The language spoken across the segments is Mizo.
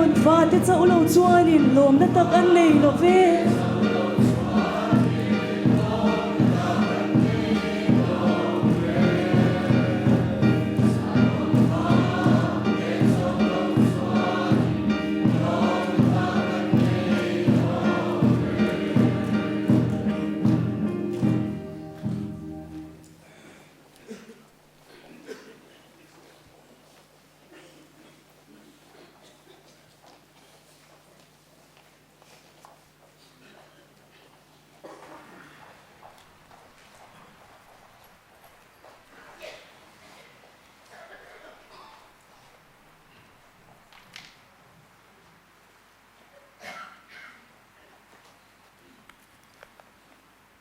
Zion fate chauh lo chuanin lawmna tak an nei lo ve.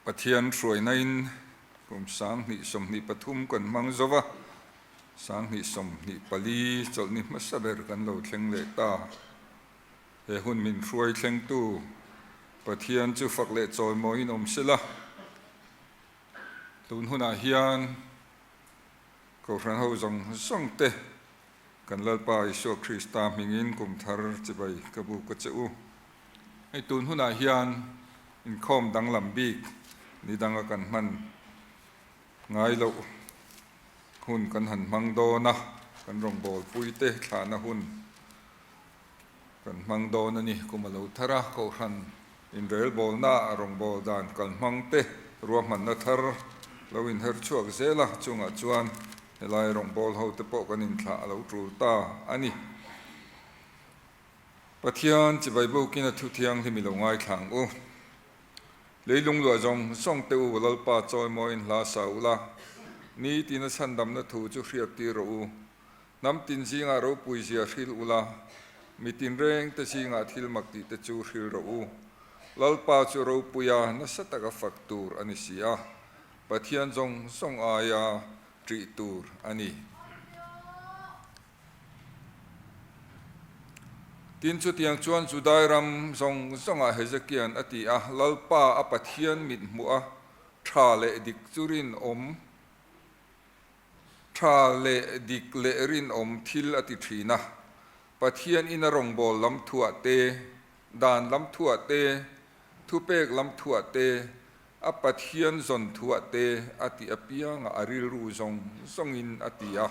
Pathian hruainain kum 2023 kan hmang zo va, 2024 chawlhni hmasa ber kan lo thleng leh ta. He hun min hruai thlengtu Pathian chu fak leh chawimawiin awm sela, tun hunah hian Kohhran ho zawng zawng te kan Lalpa Isua Krista hmingin kum thar chibai ka bu ka che u. Hei tun hunah hian inkhawm danglam bik ni danga kan hman ngai loh hun kan han hmang dawn a, kan rawngbawlpui te thlahna hun kan hmang dawn a ni. Kum a lo thar a, Kohhran inrelbawlna ah rawngbâwl dan kal hmang te ruahmanna thar lo inher chhuak zel a, chungah chuan helai rawngbâwl ho te pawh kan inthlah a lo tul ta a ni. Pathian chibai bawkin a thu thianghlim i lo ngaithla ang u. Leilung luah zawng zawng te u, Lalpa chawimawiin hla sa ula, nitin a chhandamna thu chu hriat tir rawh u. Hnam tin zingah ropui zia hril ula, mi tinreng te zingah thil mak tih te chu hril rawh u. Lalpa chu ropuia nasa taka fak tur a ni si a, Pathian zawng zawng aia ṭih tur a ni. Tin, chutiang chuan Judai ram zawng zawngah Hezekia'n a ti a, Lalpa a Pathian mit hmuh a, tha leh dik chu rinawm, tha leh dik leh rinawm thil a ti thin a. Pathian ina rawngbâwl lam thuah te, dan lam thuah te, thupek lam thuah te, a Pathian zawn thuah te a tih apiangah a rilru zawng zawngin a ti a,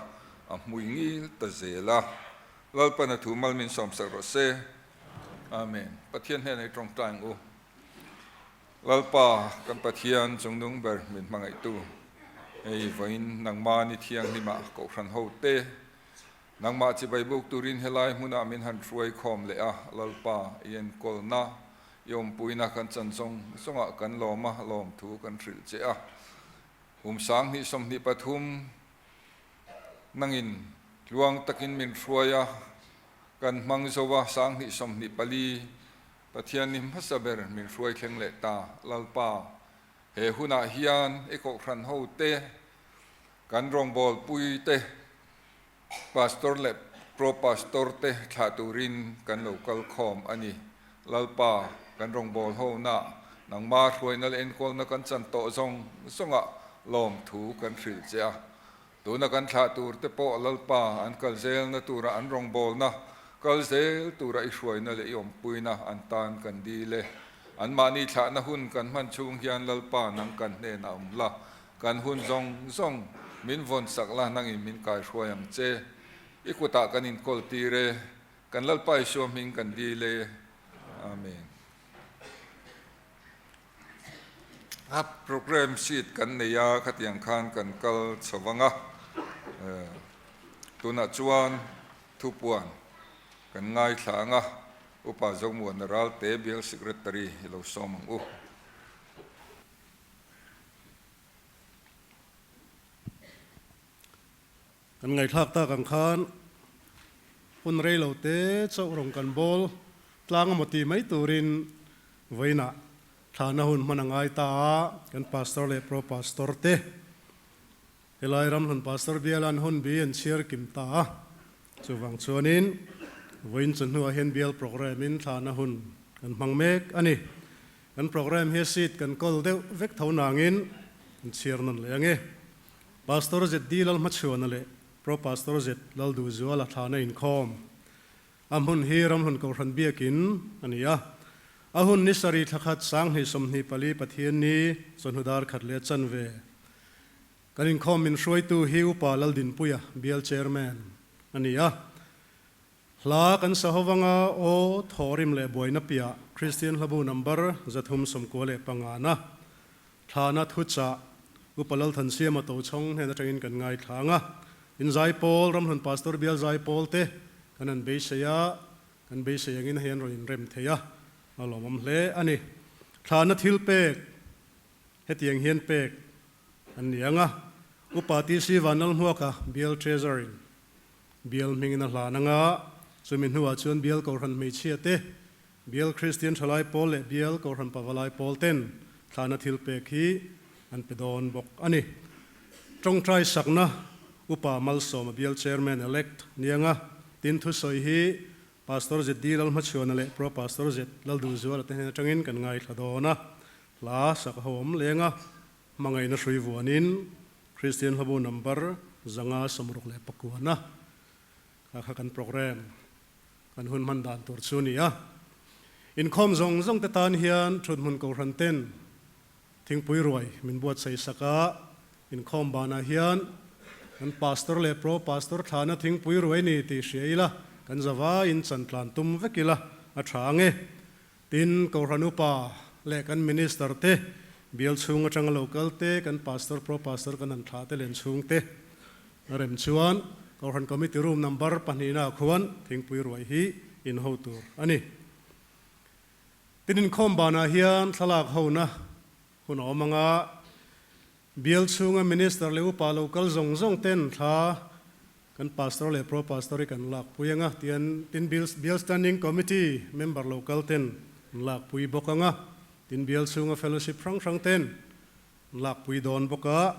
a hmui ngil ta zel a. Lalpan a thu mal min sawmsak rawh se. Amen. Pathian hnenah i tawngtai ang u. Lalpa, kan Pathian chungnung ber min hmangaihtu, hei vawiin nangmah ni thianghlimah Kohhran ho te, nangmah chibai buk turin helai hmunah min han hruai khawm leh a, Lalpa, i enkawlna, I awmpuina kan chan zawng zawngah kan lawm a, lawmthu kan hrilh che a. Kum 2023 nangin tluang takin min hruai a, kan hmang zo a, 2024 Pathian ni hmasa ber min hruai thleng leh ta. Lalpa, he hunah hian i kohhran ho te, kan rawngbawlpui te, Pastor leh Pro Pastor te thlah turin kan lo kal khawm a ni. Lalpa, kan rawngbâwl hona, nangma hruaina leh enkawlna kan chan tawh zawng zawngah lawmthu kan hrilh che a. Tuna kan thlah tur te pawh Lalpa an kal zelna tura an rawngbâwlna kal zel tura i hruaina leh i awmpuina an tan kan dil e. Anmahni thlahna hun kan hman chhung hian Lalpa nang kan hnenah awm la, Kan hun zawng zawng min vawn sak la nangin min kai hruai ang che. I kutah kan inkawl tir e. Kan Lalpa Isua hming kan dil e. Amen. A program sheet kan nei a, khatiang khan kan kal chho vang a. Tunah chuan thupuan kan ngaithla ang a, Upa Zomuana Ralte Bial Secretary i lo sawm ang u. Kan ngaihthlak tak ang khan hun rei lo te chauh rawng kan bawl tlang emaw ti mai turin vawiinah thlahna hun hman a ngai ta a, kan Pastor leh Pro Pastor te helai Ramhlun Pastor biala an hun bi an chhiar kim ta a, chuvang chuanin vawiin chawhnuah hian bial programme in thlahna hun kan hmang mek a ni. Kan programme hi seat kan kawl deuh vek tho nangin kan chhiar nawn leh ange. Pastor ZD Lalhmachhuana leh Pro Pastor Z Lalduhzuala thlana inkhawm. A hmun hi Ramhlun Kohhran Biakin a ni a. A hun ni sarih thla khat sanghnih 24 Pathianni chawhnu dar khat leh chanve. Kan inkhawm min hruaitu hi Upa Laldinpuia, Bial Chairman, a ni a. Hla kan sa hovanga aw thawhrim leh buaina piah Kristian Hlabu number 395 thlahna thuchah Upa Lalthansiama Tochhawng hnen atangin kan ngaithlang a. In Zaipawl, Ramhlun Pastor Bial Zaipawl te kan han beisei a, kan beisei angin hei an rawn inrem thei a, a lawmawm hle a ni. Thlahna thil pek hetiang hian pek an ni ang a, Upa TC Vanlalhmuaka Bial Treasurer-in Bial hmingin a hlan anga, chumi hnuah chuan Bial Kohhran hmeichhia te, Bial Kristian Thalai Pawl leh Bial Kohhran Pavalai Pawl ten thlahna thil pek hi an pe dawn bawk a ni. Tawngtai sakna Upa Malsawma Bial Chairman Elect nianga tin thusawi hi Pastor ZD Lalhmachhuana leh Pro Pastor Z Lalduhzuala te hnen atangin kan ngaithla dawn a, hla sak ho awm lenga hmangaihna hrui vuanin Kristian Hlabu number 569 kha kha kan program kan hun hman dan tur chu a ni a. Inkhawm zawng zawng te tan hian thuthmun kohhran ten thingpui ruai min buatsaih sak a, inkhawm banah hian kan pastor leh pro pastor thlahna thingpui ruai ni tih hria ila kan zavaiin chantlan tum vek ila a tha ang e. Tin, Kohhran Upa leh kan Minister te, bial chhung atanga lo kal te, kan Pastor, Pro Pastor kan han thlah te len chhung te a rem chuan Kohhran Committee Room number pahnihna ah khuan thingpui ruai hi in ho tur a ni. Tin, inkhawm banah hian thlalak hona hun a awm anga Bial chhunga Minister leh Upa lo kal zawng zawng ten thla kan Pastor leh Pro Pastor hi kan lakpui anga tian tin Bial Standing Committee member lo kal ten an lakpui bawk anga tin Bial chhunga Fellowship hrang hrang ten an lakpui dawn bawk a.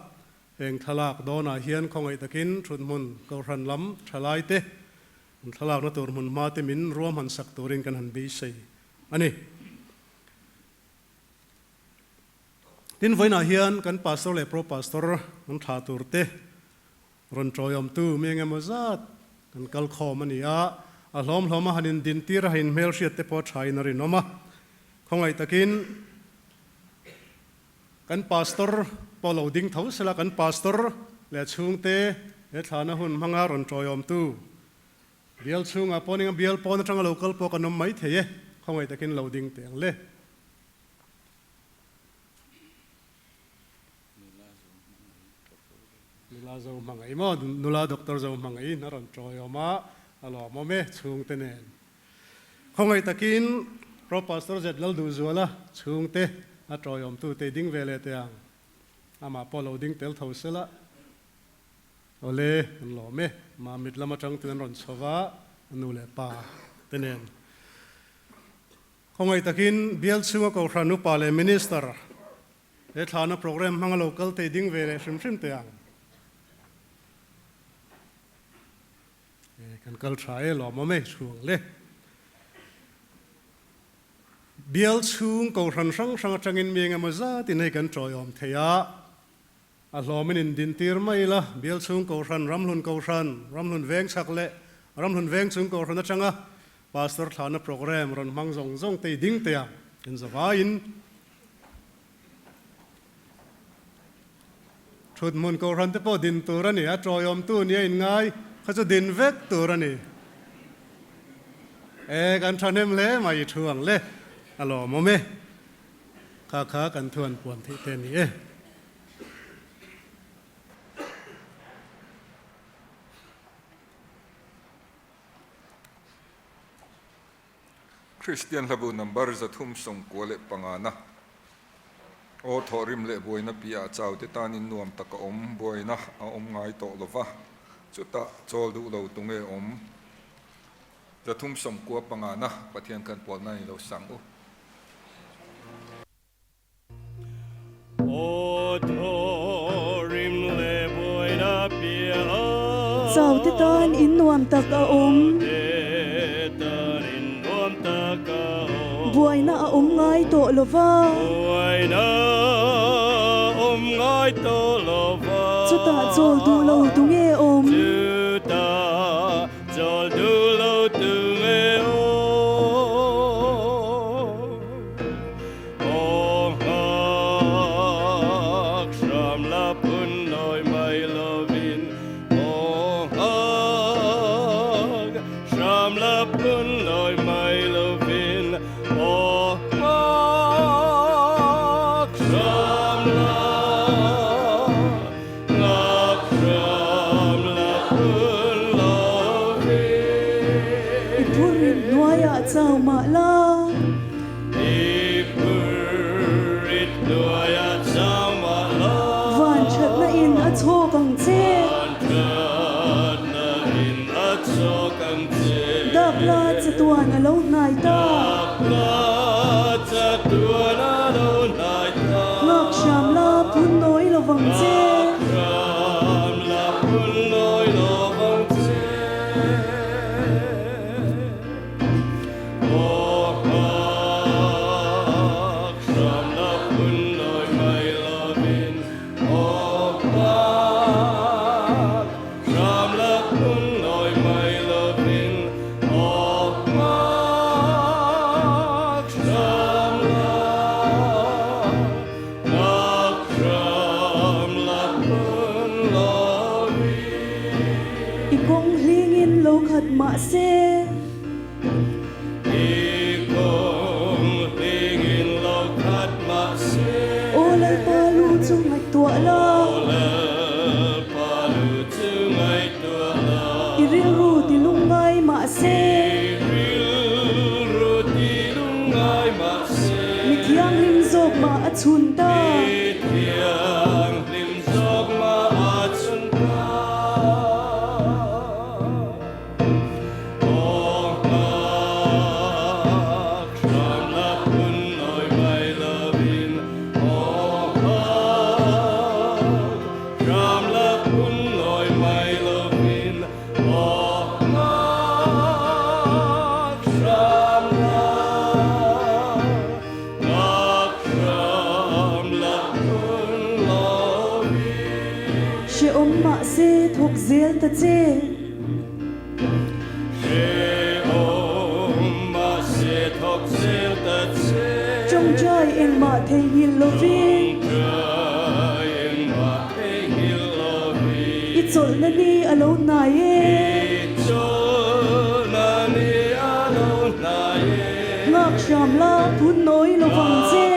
Heng thlalak dawnah hian khawngaih takin thuthmun Kohhran lam thalai te an thlalakna tur hmun hma te min ruahman sak turin kan han beisei a ni. Tin, vawiinah hian kan Pastor leh Pro Pastor an thlah tur te rawn tawiawmtu mi engemaw zat kan kal khawm a ni a, a hlawm hlawm a han indin tir a, han inhmelhriat te pawh a thain a rinawm a. Khawngaih takin kan Pastor pawh lo ding tho sela, kan Pastor leh chhungte he thlahna hun hmanga rawn tawiawmtu bial chhungah pawh ning a bial pawn atanga lo kal pawh kan awm mai thei e, khawngaih takin lo ding teh ang le. Nula zo hmangaih maw? Nula doctor zo hmangaihin a rawn tawiawm a, a lawmawm e chhungte nen. Khawngaih takin Pro Pastor Z Lalduhzuala chhungte a tawiawmtute i ding ve leh teh ang. Amah pawh lo ding tel tho sela. Awle, an lawm e. Mamit lam atang ten an rawn chho va, a nu leh pa te nen. Khawngaih takin bial chhunga Kohhran Upa leh Minister he thlahna programme hmanga lo kal thei ding ve leh hrim hrim teh ang. Kan kal tha e lawmawm e chhuang le. Bial chhung Kohhran hrang hrang atangin mi engemaw zatin hei kan tawiawm thei a, a hlawmin indintir mai ila, bial chhung Kohhran, Ramhlun Kohhran, Ramhlun Veng chhak leh Ramhlun Veng chung Kohhran atanga Pastor thlahna programme rawn hmang zawng zawng te i ding teh ang in zavaiin thut hmun Kohhran te pawh din tur a ni, a tawiawmtu nia in ngai kha chu din vek tur a ni. E kan thahnem hle mai i thu ang le, a lawmawm e. Kha kha kan thuan puan theih te a ni e. Kristian Hlabu number 395 na Aw thawhrim leh buaina piah ah chau te tanin nuam tak a awm, buaina a awm ngai tawh lova, chutah chawl duh lo tu nge awm? 395 na Pathian kan pawlna ni lo sang u. Chaute tan in nuam tak a awm. Buaina a awm ngai tawh lo va. Chutah chawl duh lo tu nge awm? Dakla chatuan a lo hnai ta. Nghak hram la phun nawi lo vang che. I kawng hlingin lo khat mah se. Aw Lalpa lu chu ngaihtuah la. I rilru ti lungngai mah se. Mi thianghlim zawk mah a chhun ta. Hrehawm mahse thawk zel ta che. Tawngtai engmah theihnghilh lovin. I chawlhna ni a lo hnai e. Nghak hram la phun nawi lo vang che.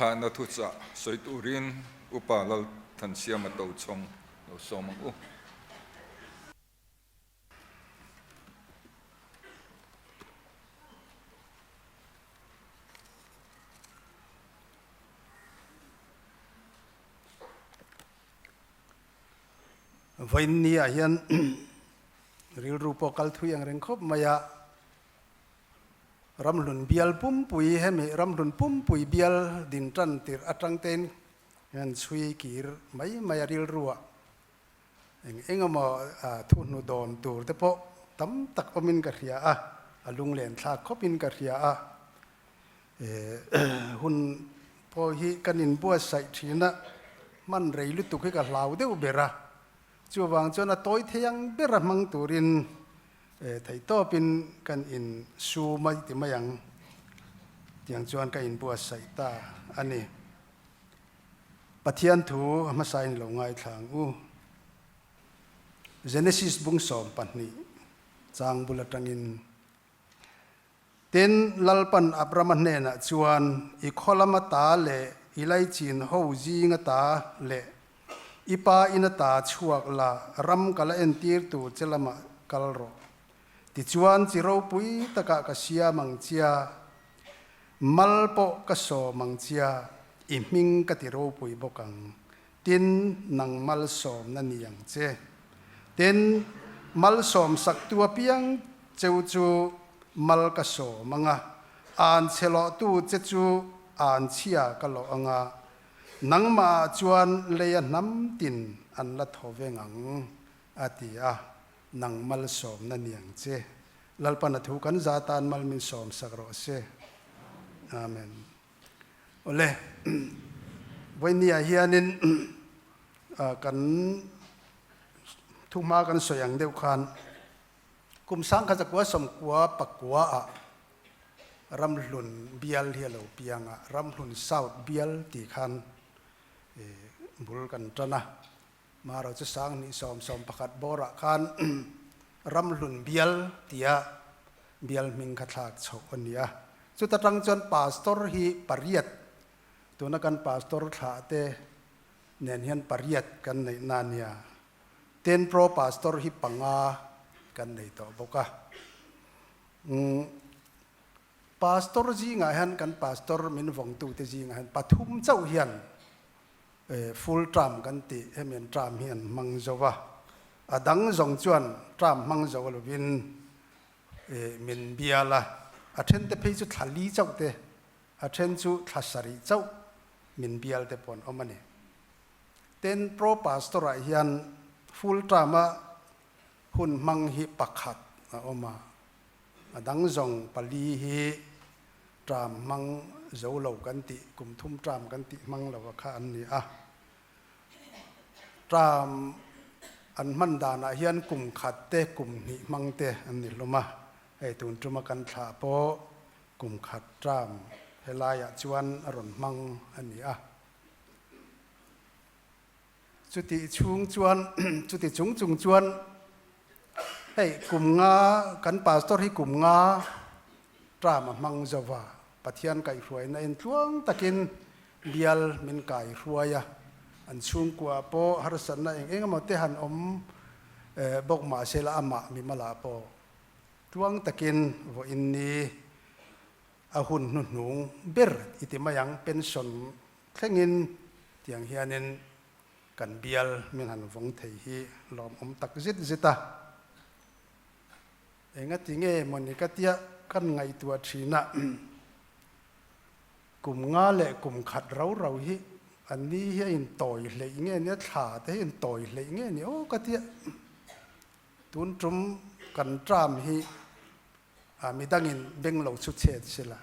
Thlahna thuchah sawi turin Upa Lalthansiama Tochhawng lo sawm ang u. Vawiinni ah hian rilru pawh kal thui ang reng khawp mai a, Ramhlun bial pumpui hemi Ramhlun pumpui bial din tan tirh atang tein hian chhui kir mai mai a rilru ah eng eng emaw thuhnu dawn tur te pawh tam tak awmin ka hria a, a lunglen thlak khawpin ka hria a. Hun pawh hi kan inbuatsaih thin a, hman rei lutuk hi ka hlau deuh ber a, chuvang chuan a tawi thei ang ber a hmang turin theihtawpin kan insu mai ti mai ang tiang chuan ka inbuatsaih ta a ni. Pathian thu a hmasain lo ngaithla ang u. Genesis bung 12 chang bul atangin. Tin, Lalpan Abrama hnenah chuan, I khaw lama ta leh i laichin ho zinga ta leh i pa ina ta chhuak la, ram ka la entir tur che lamah kal rawh. Tichuan, chi ropui takah ka siam ang chia, mal pawh ka sawm ang chia, i hming ka ti ropui bawk ang. Tin, nang malsawmna ni ang che. Tin, malsawmsaktu apiang cheu chu mal ka sawm ang a, aan chhe lawhtu che chu aan chhia ka lawh ang a, nangmahah chuan leia hnam tin an la thaw veng ang, a ti a, nang malsawmna ni ang che. Lalpan a thu kan za tan mal min sawmsak rawh se. Amen. Awle, vawinia hianin kan thuhma kan sawi ang deuh khan. Kum 1999 ah Ramhlun bial hi a lo piang a, Ramhlun South bial tih khan bul kan tan a. Maro chu 2011 bawrah khan Ramhlun bial tia bial hming kha thlak chhoh a ni a. Chuta tang chuan Pastor hi pariat, tuna kan Pastor thlah te nen hian pariat kan neih na a nia. Ten Pro Pastor hi panga kan nei tawh bawk a. Pastor zingah hian kan Pastor min vawngtute zingah hian pathum chauh hian full term kan tih hemi an term hi an hmang zo a. A dang zawng chuan term hmang zo lovin min bial a. A thente phei chu thla li chauh te, a then chu thla sarih chauh min bial te pawh an awm a ni. Ten Pro Pastor ah hian full term a hun hmang hi pakhat a awm a, a dang zawng pali hi term hmang zo lo kan tih, kum thum term kan tih hmang lo a kha an ni a. Term an hman danah hian kum khat te, kum hnih hmang te an ni hlawm a, hei tun tuma kan thlah pawh kum khat term helaiah chuan a rawn hmang a ni a. Chuti chhung chuan, chuti chung chung chuan hei kum nga kan pastor hi kum nga term a hmang zo va, Pathian kaihhruaina en tluang takin bial min kaihruai a, an chhungkua pawh harsatna eng eng emaw te han awm bawk mahse la amah mimalah pawh tluang takin vawiin ni a hun hnuhnung ber i ti mai ang, pension thlengin tiang hianin kan bial min han vawng thei hi lawmawm tak zet zet a. Engati nge mawni ka tia kan ngaihtuah thin a, kum nga leh kum khat rau rau hi a ni hi a intawi hleih nge nia, thla te hi intawi hleih nge ni aw ka tia tun tum kan term hi a midangin beng lo chu chhet sela.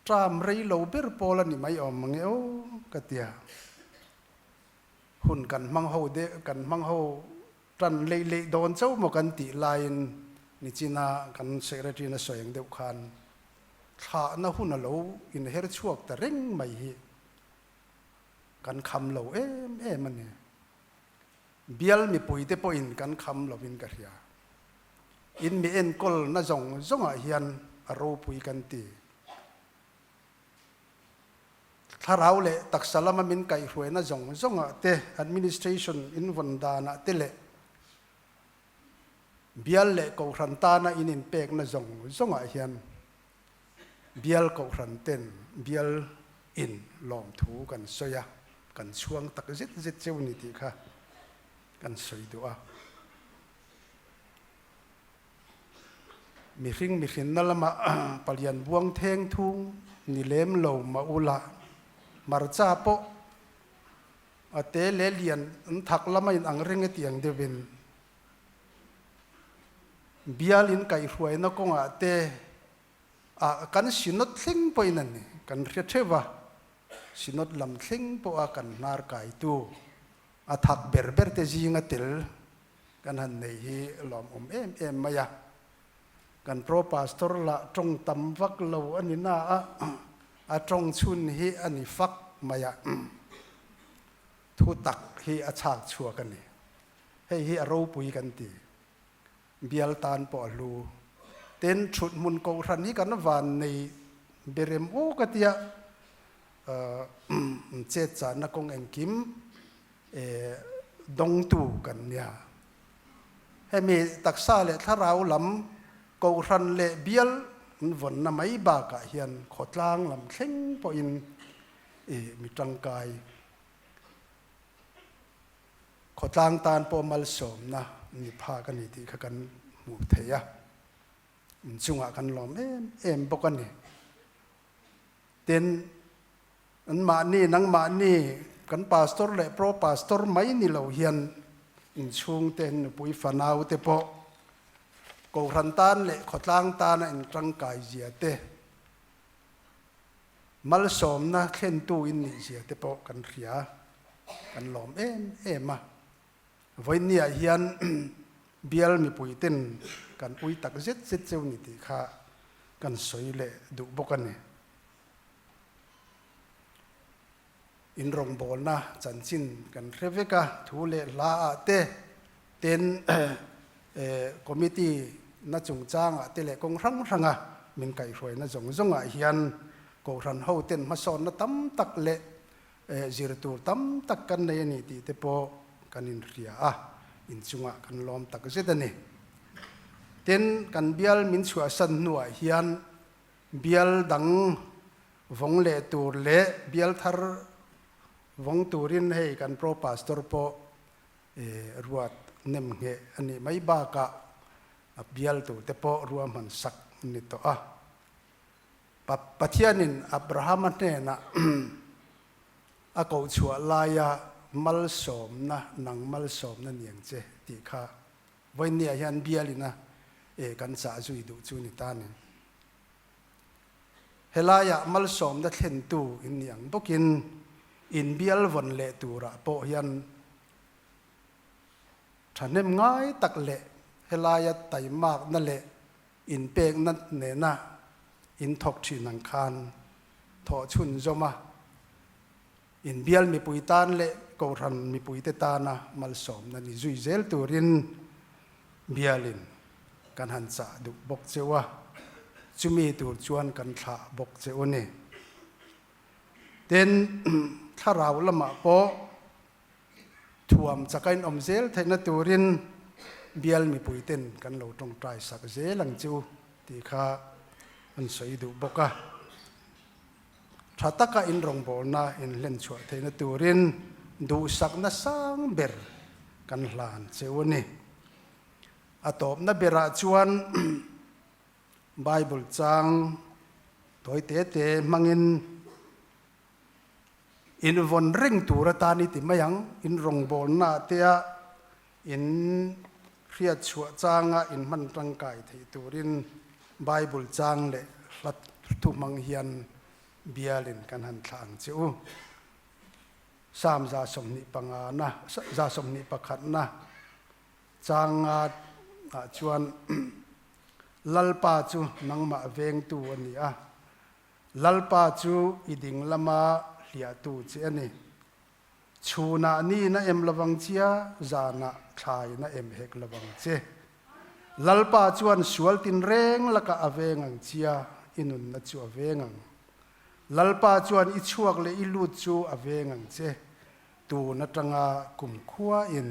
Term rei lo ber pawl a ni mai awm ang e aw ka tia. Hun kan hmang ho de kan hmang ho tan lei lei dawn chauh maw kan tih laiin nichina kan secretary in a sawi ang deuh khan thlahna hun a lo inher chhuak ta reng mai hi kan kham lo em em a ni. Bial mipuite pawhin kan kham lovin ka hria. In mi enkawlna zawng zawngah hian a ropui kan ti. Thlarau leh taksa lama min kaihhruaina zawng zawngah te, administration in vawn danah te leh bial leh kohhran tana in inpekna zawng zawngah hian bial kohhran ten bial in lawmthu kan sawi a, kan chhuang tak zet zet cheu ni tih kha kan sawi duh a. Mihring mihrinna lama palian buang theng thung ni lem lo mah ula, hmarcha pawh a te leh lian an thak lama in ang reng e tiang deuhin bial in kaihhruaina kawngah te ah kan synod thleng pawhin a ni kan hre theuh a, synod lam thleng pawha kan hnar kaitu a thak ber ber te zinga tel kan han nei hi lawmawm em em mai a, kan pro pastor lah tawng tam vak lo a ni na a, a tawng chhun hi a ni fak mai a, thu tak hi a chhak chhuak a ni. Hei hi a ropui kan ti. Bial tan pawh a hlu. Tin, thut hmun kohhran hi kan van nei berem u ka tia chet channa kawng engkim dawngtu kan nia. Hemi taksa leh thlarau lam kohhran leh bial an vawnna mai bakah hian khawtlang lam thleng pawhin mi tangkai. Khawtlang tan pawh malsawmna ni phak a ni tih kha kan hmuh thei a, inchungah kan lawm em em bawk a ni. Tin, anmahni, nangmahni, kan pastor leh pro pastor mai ni lo hian inchhungte, nupui fanau te pawh Kohhran tan leh khawtlang tana intangkai zia te, Malsawmna thlentu in nih zia te pawh kan hria, kan lawm em em a. Vawinia hian bial mipui ten kan ui tak zet zet cheu ni tih kha kan sawi leh duh bawk a ni. In rawngbawlna chanchin kan hre vek a, thu leh hla ah te ten committee na chungchangah te leh kawng hrang hranga min kaihhruaina zawng zawngah hian Kohhran ho ten hmasawnna tam tak leh zir tur tam tak kan nei a ni tih te pawh kan inhria a, inchungah kan lawm tak zet a ni. Tin, kan bial min chhuahsan hnuah hian bial dang vawng leh tur leh bial thar vawng turin hei kan Pro Pastor pawh ruat nem ngheh a nih mai bakah a bial tur te pawh ruahman sak a ni tawh a. Pathianin Abrahama hnenah a kohchhuah laia malsawmna, nang malsawmna ni ang che tih kha vawiinniah hian bialina e kan chah zui duh chu ni ta ni. Helaiah malsawmna thlentu in ni ang bawkin in bial vawn leh turah pawh hian thahnem ngai tak leh helaia taimakna leh Inpekna nena in thawk thin ang khan thawh chhun zawm a, inbial mipui tan leh Kohhran mipuite tana malsawmna ni zui zel turin bialin kan han chah duh bawk cheu a, chumi tur chuan kan thlah bawk cheu a ni. Tin, thlarau lamah pawh Thuam chaka in awm zel theihna turin bial mipuiten kan lo tawngtai sak zel ang chu tih kha an sawi duh bawk a. Tha taka in rawngbawlna in hlen chhuah theihna turin duhsakna sang ber kan hlan cheu a ni. A tawpna berah chuan Bible chang tawi te te hmangin In vawn reng tur atan i ti mai ang, in rawngbawlna tea in hriat chhuah changa in hman tangkai theih turin Bible chang leh hla thu hmang hian bialin kan han thlah ang che u. Psalm 25 na, 21 na changa ah chuan Lalpa chu nangmah vengtu a ni a, Lalpa chu i ding lama hliahtu che a ni. Chhunah ni na em lovang chia, zanah thlai na em hek lovang che. Lalpa chuan sual tinreng lakah a veng ang chia, i nunna chu a veng ang. Lalpa chuan i chhuak leh i lut chu a veng ang che, tun atanga kumkhua in.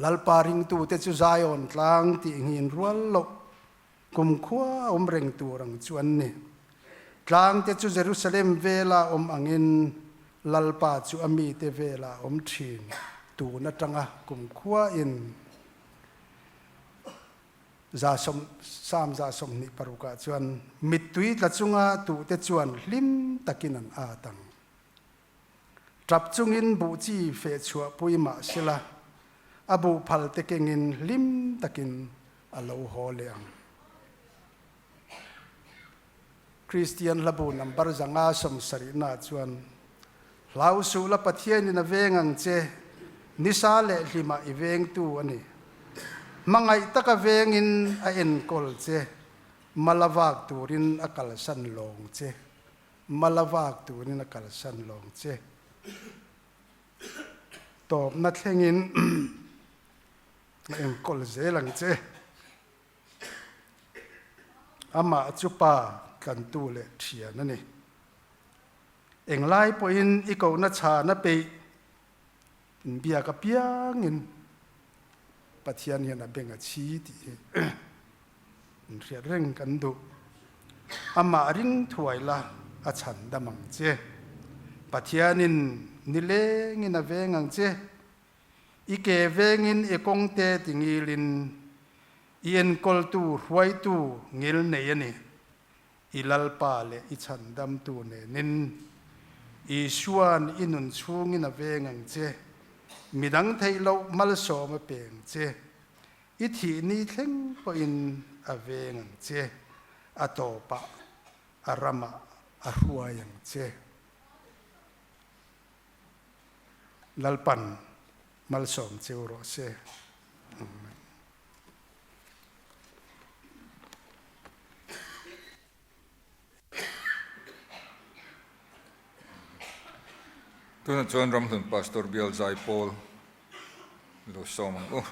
Lalpa ringtute chu Zion tlang tih nghin rual loh Kumkhua a awm reng tur ang chu an ni. Tlangte chu Jerusalem vela awm angin Lalpa chu a mite vela awm thin tun atanga kumkhua in Psalm 26 ah chuan mittui tla chunga tuhte chuan hlim takin an at ang. Tap chungin buh chi feh chhuah pui mah sela, a buh phal te kengin hlim takin a lo haw leh ang. Kristian hlabu number 570 na chuan, Hlau suh la Pathianin a veng ang che, nisa leh hlimah i vengtu a ni. Hmangaih taka vengin a enkawl che, malavak turin a kalsan lawng che. Malavak turin a kalsan lawng che. Tawpna thlengin a enkawl zel ang che. Amah chu pa tlantu leh thian a ni. Englai pawhin i kohna chhan a peih inbiak apiangin Pathian hian a beng a chhi tih hi inhriat reng kan duh. Amah ring thuai la a chhan dam ang che. Pathianin nilengin a veng ang che. I ke vengin i kawngte ti ngilin i enkawltu hruaitu ngil nei a ni. I Lalpa leh i chhandamtu nenin Isua'n i nun chhungin a veng ang che, midang theih loh malsawm a peng che, i thih ni thleng pawhin a veng ang che, a tawpah a ramah a hruai ang che. Lalpan. Malsawm cheu rawh se. Amen. Tunah chuan Ramhlun Pastor Bial Zaipawl lo sawm ang u.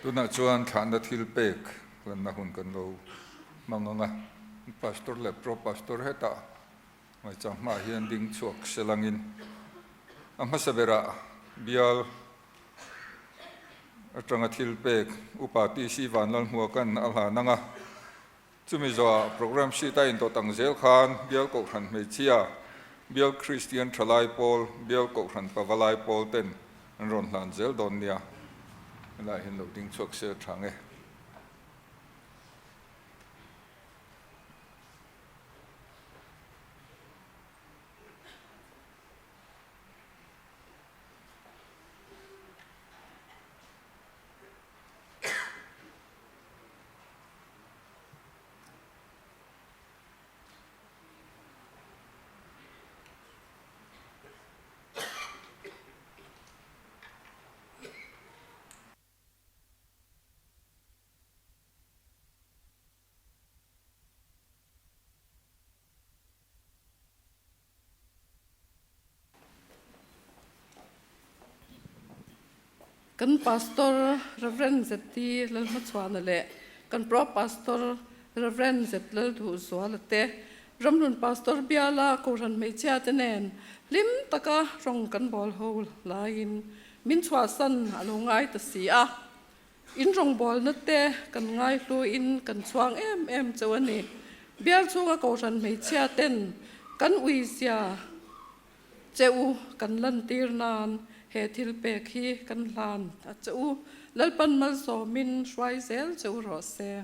Tunah chuan thlahna thil pek hlanna hun kan lo hmang ang a, Pastor leh Pro Pastor hetah Ngaichang hmaah hian ding chhuak selangin a hmasa berah bial atanga thil pek Upa TC Vanlalhmuaka'n a hlan ang a, chumi zawhah program sheet a indawt ang zel khan bial Kohhran hmeichhia, bial Kristian thalai pawl, bial Kohhran pavalai pawl ten an rawn hlan zel dawn nia. Helaiah hian lo ding chhuak sel tha nge. Kan Pastor Rev. ZT Lalhmachhuana leh kan Pro Pastor Rev. Z Lalduhzuala te, Ramhlun Pastor Biala Kohhran hmeichhia te nen hlim taka rawng kan bawl ho laiin min chhuahsan a lo ngai ta si a. In rawngbawlna te kan ngaihluin kan chhuang em em cheu a ni. Bial chhunga Kohhran hmeichhia ten kan uizia che u kan lantir nan he thil pek hi kan hlan a che u. Lalpan malsawmin hruai zel che u rawh se.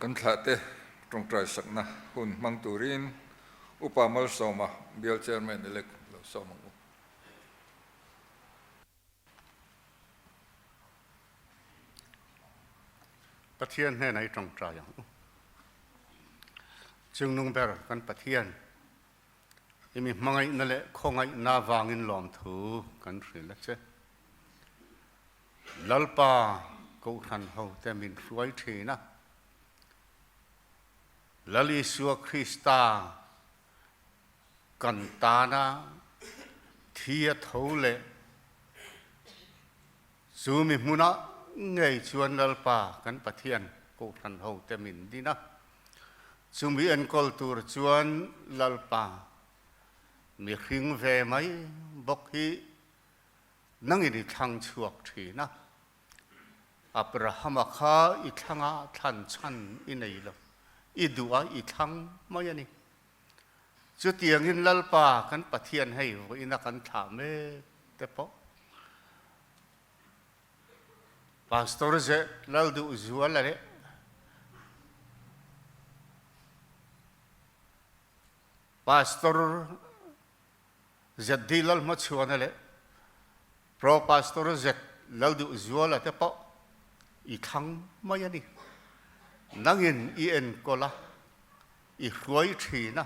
Kan thlahte tawngtai sakna hun hmang turin Upa Malsawma Bial Chairman elect lo sawm ang u. Pathian hnenah i tawngtai ang u. Chungnung ber kan Pathian, i mi hmangaihna leh khawngaihna vangin lawmthu kan hrilh a che. Lalpa Kohhran hote min hruai thin a, Lal Isua Krista Kan tana thi a tho leh chu mi hmunah ngei chuan Lalpa kan Pathian Kohhran hote min din a, chumi enkawl tur chuan Lalpa mihring ve mai bawk hi nangin i thlang chhuak thin a, Abrahama kha i thlangah thlan chhan i nei lo, i duh a i thlang mai a ni. Chutiangin Lalpa kan Pathian hei vawiina kan thlah mek te pawh Pastor Zeh Lalduhzuala leh Pastor ZD Lalhmachhuana leh Pro Pastor Z Lalduhzuala te pawh i thlang mai a ni. Nangin i enkawl a, i hruai thin a,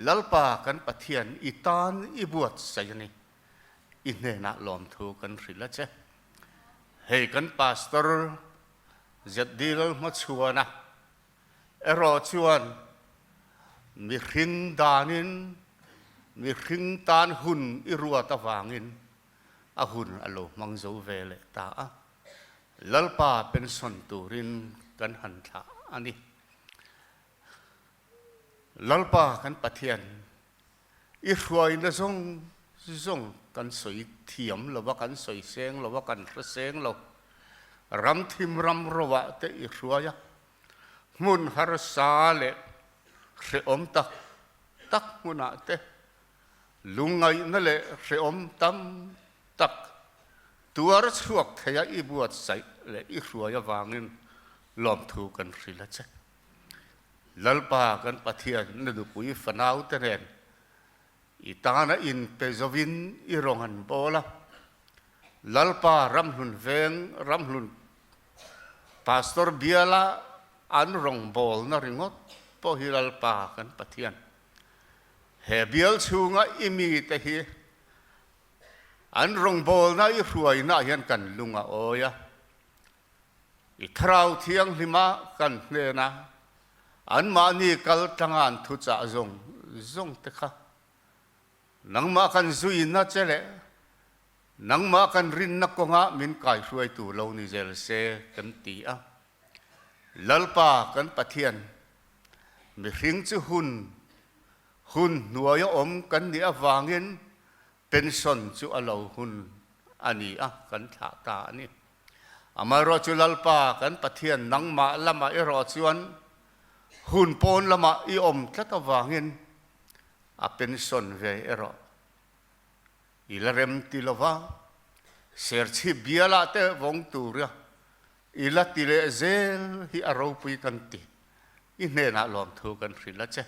Lalpa kan Pathian i tan i buatsaih a ni. I hnenah lawmthu kan hrilh a che. Hei kan Pastor ZD Lalhmachhuana erawh chuan. Mihring danin mihring tan hun i ruat avangin a hun a lo hmang zo ve leh ta a, Lalpa pension turin kan han thlah a ni. Lalpa kan Pathian, i hruaina zawng zawng kan sawi thiam lo va, kan sawi seng lo va, kan hre seng lo. Ram thim ram rovah te i hruai a, hmun harsa leh hrehawm tak tak hmunah te lungngaihna leh hrehawm tam tak tuar chhuak theia i buatsaih leh i hruai avangin lawmthu kan hrilh a che. Lalpa kan Pathian na nupui fanau te nen i tana inpe zovin i rawn an bawl a, Lalpa Ramhlun Veng Ramhlun Pastor biala an rawngbawlna ringawt pawh hi Lalpa kan Pathian he bial chhunga i mite hi an rawngbawlna i hruainaah hian kan lung a awi a, I Thlarau Thianghlima kan hnena anmahni kal tlanga an thuchah zawng zawng te kha nangmah kan zuina che leh nangmah kan rinna kawngah min kaihruaitu lo ni zel se kan ti a. Lalpa kan Pathian, mihring chu hun hun hnuaia awm kan nih avangin pension chu a lo hun a ni a, kan thlah ta a ni. Amaherawhchu Lalpa kan Pathian nangmah lamah erawh chuan hun pawn lamah i awm tlat avangin a pension ve erawh i la rem ti lova, Serchhip bialah te vawng tura i la ti leh zel hi a ropui kan ti. I hnenah lawmthu kan hrilh a che.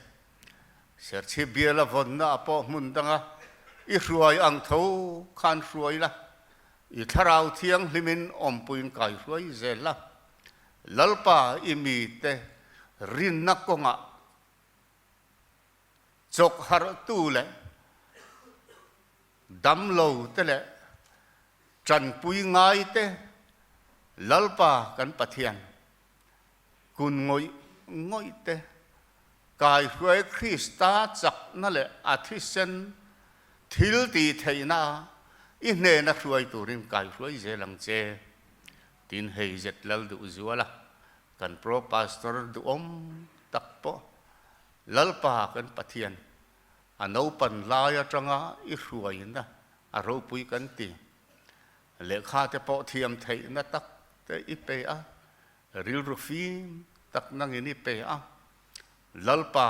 Serchhip biala vawnna ah pawh hmun danga i hruai ang tho khan hruai la, I Thlarau Thianghlimin awmpuiin kai hruai zel la, Lalpa i mite rinna kawngah chawk harhtu leh damlo te leh tanpui ngai te Lalpa kan Pathian kun ngawih ngawih te kai hruai Krista chakna leh a thisen thil tih theihna i hnena hruai turin kai hruai zel ang che. Tin hei zet lal duh zual a, kan Pro Pastor duhawm tak pawh Lalpa kan Pathian a naupan lai atanga i hruaina a ropui kan ti. Lehkha te pawh thiam theihna tak te i pe a, Rilru fim tak nangin i pe a, Lalpa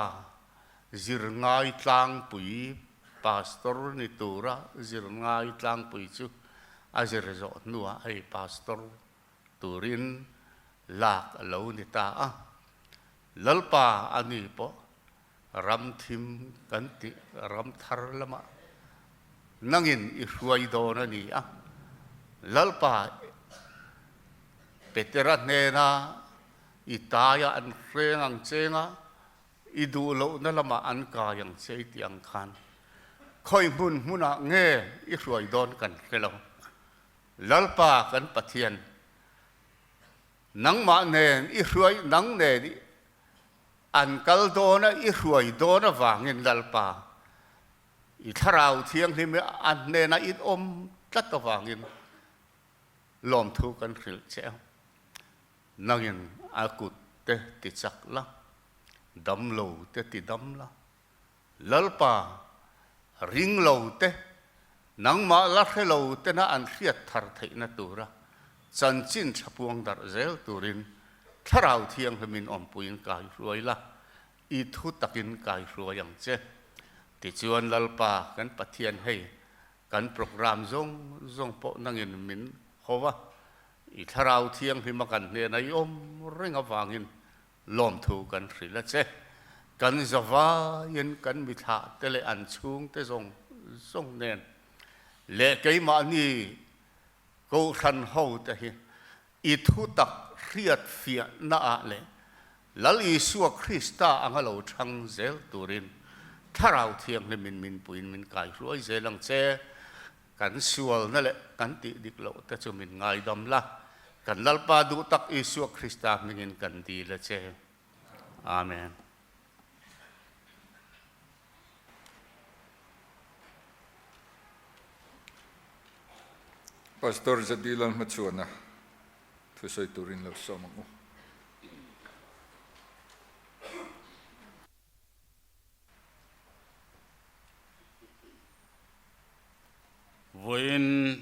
zir ngai tlangpui pastor ni tura zir ngai tlangpui chu a zir zawh hnuah hei pastor turin lak a lo ni ta a. Lalpa a ni pawh ram thim kan tih ram thar lamah nangin i hruai dawn a ni a. Lalpa Petera hnena i taia an hreng ang chenga i duh lohna lamah an kai ang che i tih ang khan khawi hmun hmunah nge i hruai dawn kan hre lo. Lalpa kan Pathian, nangmah nen i hruai nang nen i An kal dawn a, i hruai dawn avangin Lalpa, i Thlarau Thianghlim a hnena in awm tlat avangin lawmthu kan hrilh che a. Nangin a kut te ti chak la, damlo te ti dam la, Lalpa, ring lo te, nangmah la hre lo tena an hriat thar theihna tura chanchin tha puang darh zel turin Thlarau Thianghlimin awmpuiin kai hruai la, i thu takin kai hruai ang che. Tichuan Lalpa kan Pathian hei kan program zawng zawng pawh nangin min ho va, i Thlarau Thianghlima kan hnena i awm reng avangin Lawmthu kan hrilh a che. Kan zavaiin kan mithlah te leh an chhungte zawng zawng nen leh keimahni Kohhran ho te hi i thutak hriat fiahna ah leh Lal Isua Krista anga lo chhang zel turin Thlarau Thianghlimin min puiin min kaihruai zel ang che. Kan sualna leh kan tih dik loh te chu min ngaidam la, kan Lalpa duh tak Isua Krista hmingin kan dil a che. Amen. Pastor Zadi Lalhmachhuana thusawi turin lo sawm ang u. Vawiin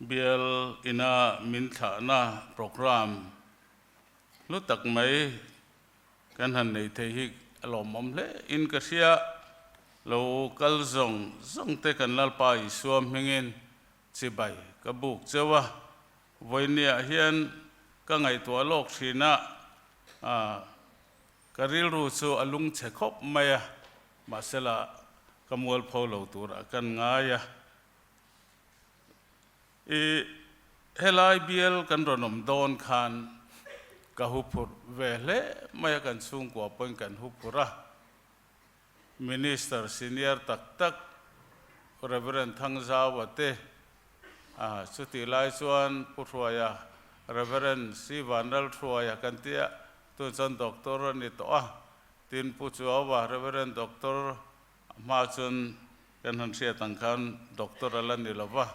bial ina min thlahna programme hlu tak mai kan han nei thei hi a lawmawm hle in ka hria. Lo kal zawng zawng te kan Lalpa Isua hmingin chibai ka buk cheu a. Vawinia hian ka ngaihtuah lawk thin a, ka rilru chu a lungchhe khawp mai a, mahsela ka mualpho lo turah kan ngai a. I helai bial kan rawn awm dawn khan ka hu phurh ve hle mai a, kan chhungkua pawhin kan hu phurh a. Minister senior tak tak Rev. Thangzaua te, chutih lai chuan Pu Hruaia, Rev. C. Vanlalhruaia kan tia, tun chuan Doctor a ni tawh a, tin Pu Chuaua, Rev. Doctor hma chuan kan han hriat ang khan Doctor a la ni lo va,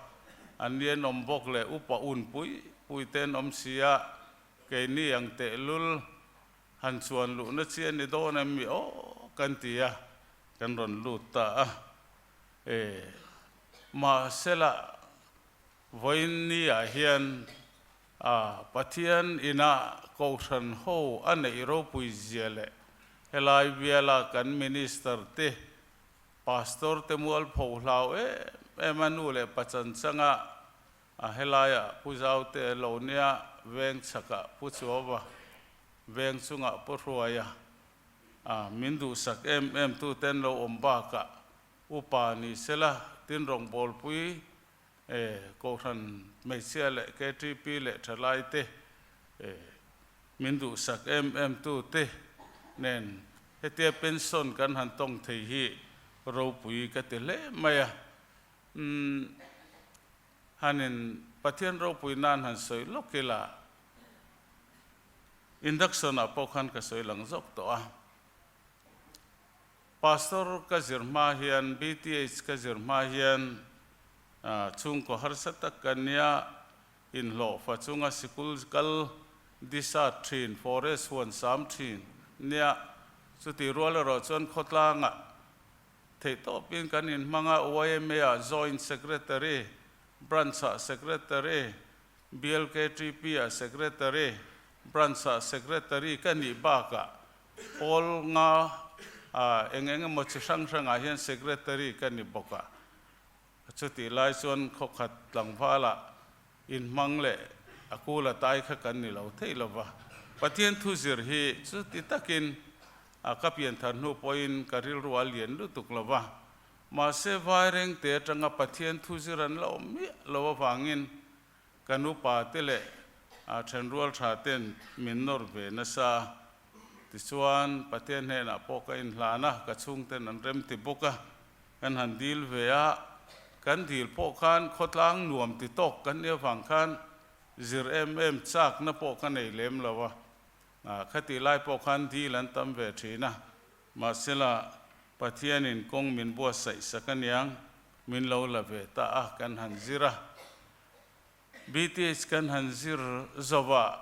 an ni an awm bawk leh upa un pui pui te an awm si a, keini ang tehlul Han chuan luhna chi a ni dawn em mi aw kan ti a, kan rawn lut ta a. E, mahsela vawiin ni ah hian a Pathian ina Kohhran ho a neih ropui zia leh helai biala kan Minister te, Pastor te mualpho hlau em em a nu leh pachan changa A helaiah Pu Zaute lo nia veng chhakah Pu Chuauva, veng chungah Pu Hruaia a min duhsak em em tuten lo awm bakah upa ni sela tin rawngbawlpui e Kohhran hmeichhia leh KTP leh thalaite e min duhsak em em tute nen hetia pension kan han tawng thei hi ropui ka ti hle mai a. Umm, hanin Pathian ropui nan han sawi lawk ila, induction ah pawh khan ka sawi lang zawk tawh a. Pastor ka zir hma hian, BTH ka zir hma hian chhungkaw harsa tak ka nia, inhlawhfa chunga sikul kal disat thin, forest huan sam thin nia, chutih rual erawh chuan khawtlangah Theihtawpin kan inhmang a, YMA-ah Joint Secretary, Branch-ah Secretary, BLKTP-ah Secretary, Branch-ah Secretary ka nih bakah pawl nga eng eng emaw chi hrang hrangah hian Secretary ka ni bawk a. Chutih lai chuan khawkhat tlangvalah inhmang leh a kula tai kha kan ni lo thei lo va. Pathian thu zir hi chuti takin A ka pianthar hnu pawhin ka rilru a lian lutuk lo va, mahse vaireng te atanga Pathian thu zir an la awm miah lo avangin kan upa te leh a thenrual tha ten min nawr ve nasa a. Tichuan, Pathian hnenah pawh ka inhlan a, ka chhungten an rem ti bawk a, kan han dil ve a, kan dil pawh khan khawtlang nuam ti tawk kan nih avang khan zir em em chakna pawh ka nei lem lo a. Khatih lai pawh khan dil an tam ve thin a, mahsela Pathianin kawng min buatsaih sak aniang, min lo la ve ta a, kan han zir a. BTH kan han zir zo a,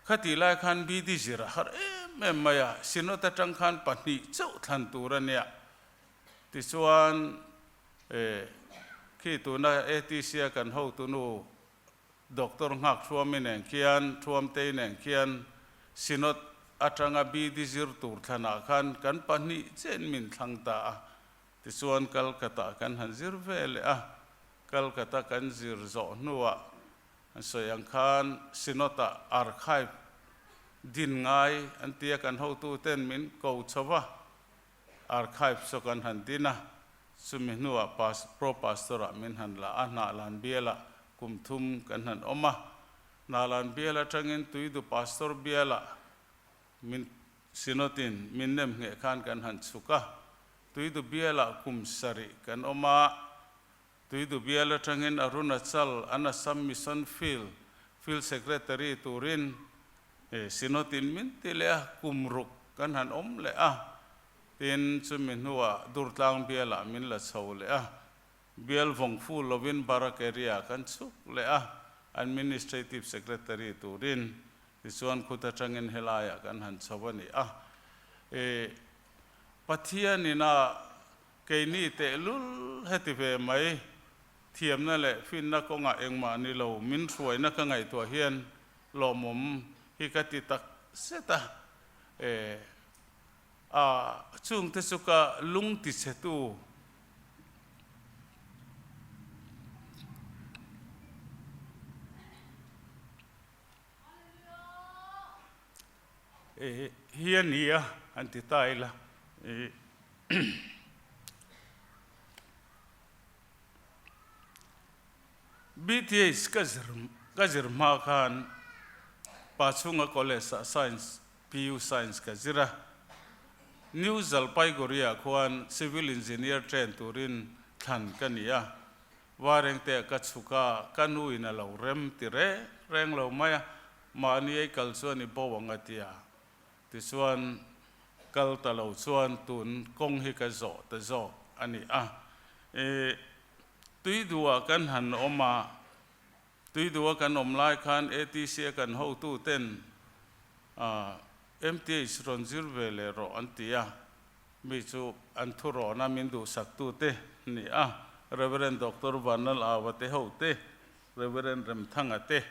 khatih lai khan BD zir a har em em mai a, Synod atang khan pahnih chauh thlan tur a nia. Tichuan, khi tuna ATC a kan hotunu Doctor Nghak Thuami nen khian, Thuamtei nen khian Synod atanga BD zir tur thlanah khan kan pahnih chen min thlang ta a. Tichuan Calcutta kan han zir ve leh a, Calcutta kan zir zawh hnuah an sawi ang khan Synod-ah archive din ngai an tia kan hotuten min ko chho va, Archive chu kan han din a, chumi hnuah Pro Pastor-ah min han la a, Hnahlan bialah kum thum kan han awm a. Hnahlan bial atangin Tuidu Pastor bialah min Synod-in min nem ngheh khan kan han chhuk a. Tuidu bialah kum sarih kan awm a, Tuidu bial atangin Arunachal an Assam Mission Field Field Secretary turin Synod-in min ti leh a, kum ruk kan han awm leh a, tin chumi hnuah Durtlang bialah min la chho leh a. Bial vawng fu lovin Barak area kan chhuk leh a, Administrative Secretary turin tichuan khut atangin helaiah kan han chho a ni a. E, Pathianin a keini tehlul heti ve mai thiamna leh finna kawngah engmah ni lo min hruaina ka ngaihtuah hian lawmawm hi ka ti tak zet a. E, a chungte chu ka lung tichhetu. Hi a ni a, an ti ta ila. BTH ka zir ka zir hma khan Pachhunga College ah Science PU Science ka zir a. New Jalpaiguri ah khuan Civil Engineer train turin thlan ka ni a. Varengte ka chhuk a, ka nu in a lo rem ti reng reng lo mai a, mahni ei kal chuan i bo ang a ti a. Tichuan, kal ta lo chuan tun kawng hi ka zawh ta zawk a ni a. I Tuidua kan han awm a, Tuidua kan awm lai khan ATC a kan hotu ten MTH rawn zir ve leh rawh an ti a. Mi chu an thurawna min duhsaktute ni a, Rev. Doctor Vanlal Awa te ho te, Rev. Remthanga te.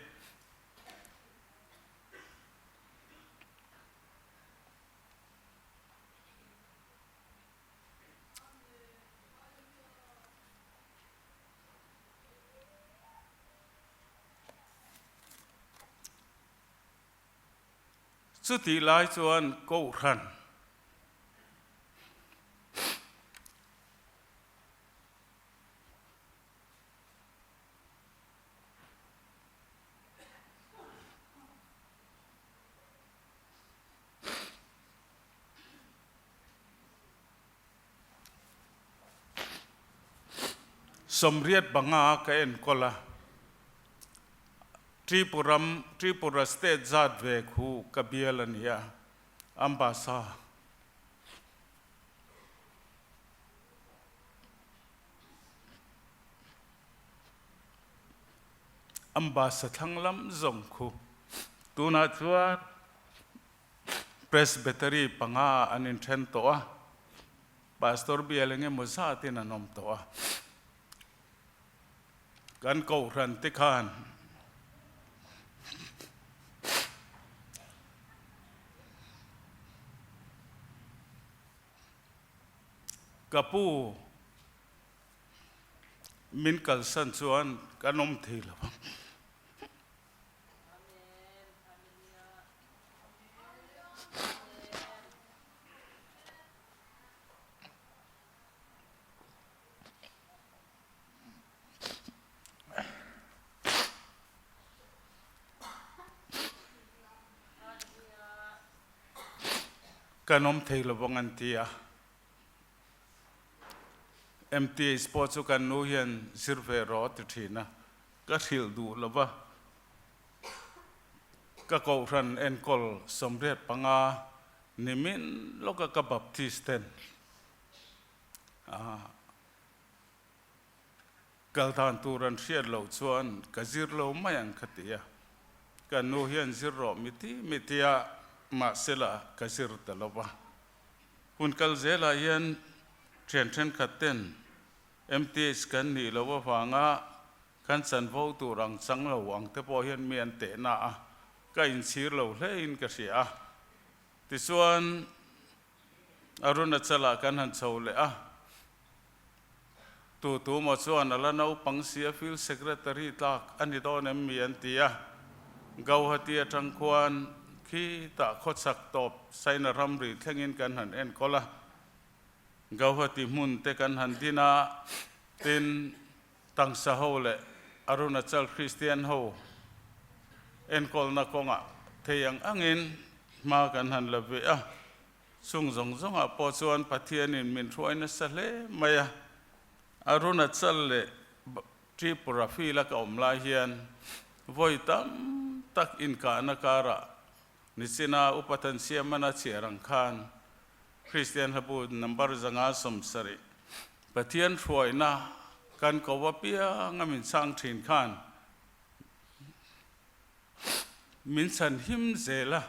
Chutih lai chuan Kohhran Sawmriat banga ka enkawl a, Tripuram, Tripura State zat ve khu ka bial a ni a, Ambassa. Ambassa thlang lam zawng khu tunah chuan Presbytery panga an inthen tawh a, Pastor bial eng emaw zatin an awm tawh a. Kan Kohhran te khan ka pu min kalsan chuan kan awm thei lo ang. Kan awm thei lo vang an ti a. MTH pawh chu kan nu hian zir ve rawh a ti thin a, ka hrilh duh lo va. Ka kohhran enkawl 85 nimin lawka ka Baptist ten Kal dan tur an hriat loh chuan ka zir lo mai ang ka ti a, ka nu hian zir rawh miti miti a, mahsela ka zir ta lo va. Hun kal zelah hian thian thenkhat ten MTH kan nih loh avanga kan chanvo tur ang chang lo ang te pawh hian mi an tehna a, ka inchhir lo hlein ka hria a. Tichuan Arunachala kan han chho leh a, tu tu maw chuan a la naupang si a field secretary tlak a ni dawn em mi an ti a, Gauhati atang khuan khitah khawchhak tawp Saina ramri thlengin kan han enkawl a, Gauhati hmun te kan han din a, tin tangsa ho leh Arunachal Kristian ho enkawlna kawngah thei ang angin hma kan han la ve a. Chung zawng zawngah pawh chuan Pathianin min hruai nasa hle mai a. Arunachal leh Tripura field a ka awm lai hian vawi tam tak inkahna karah nichina Upa Thansiamana chhiar ang khan Kristian hlabu number 170 Pathian hruaina. Kan ko apianga min chhang thin khan min chhan him zel a.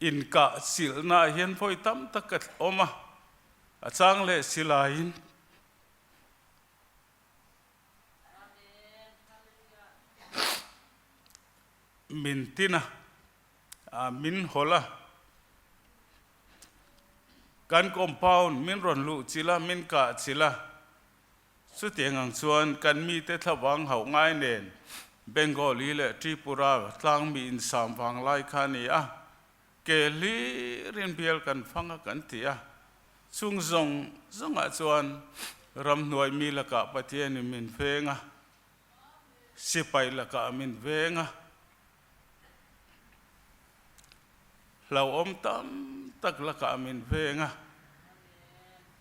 Inkah chilhnaah hian vawi tam tak ka awm a, a chang leh silaiin min tin a, min hawlh a, kan compound min rawn luh chilh a, min kah chilh a, chutiang ang chuan kan mite thlavang hauh ngai nen Bengali leh Tripura tlangmi insam vang lai kha a ni a, ke hlirin bial kan fang a kan ti a, chung zawng zawngah chuan ramhnuai mi lakah Pathianin min veng a, sipai lakah min veng a, hlauhawm tam tak lakah min veng a,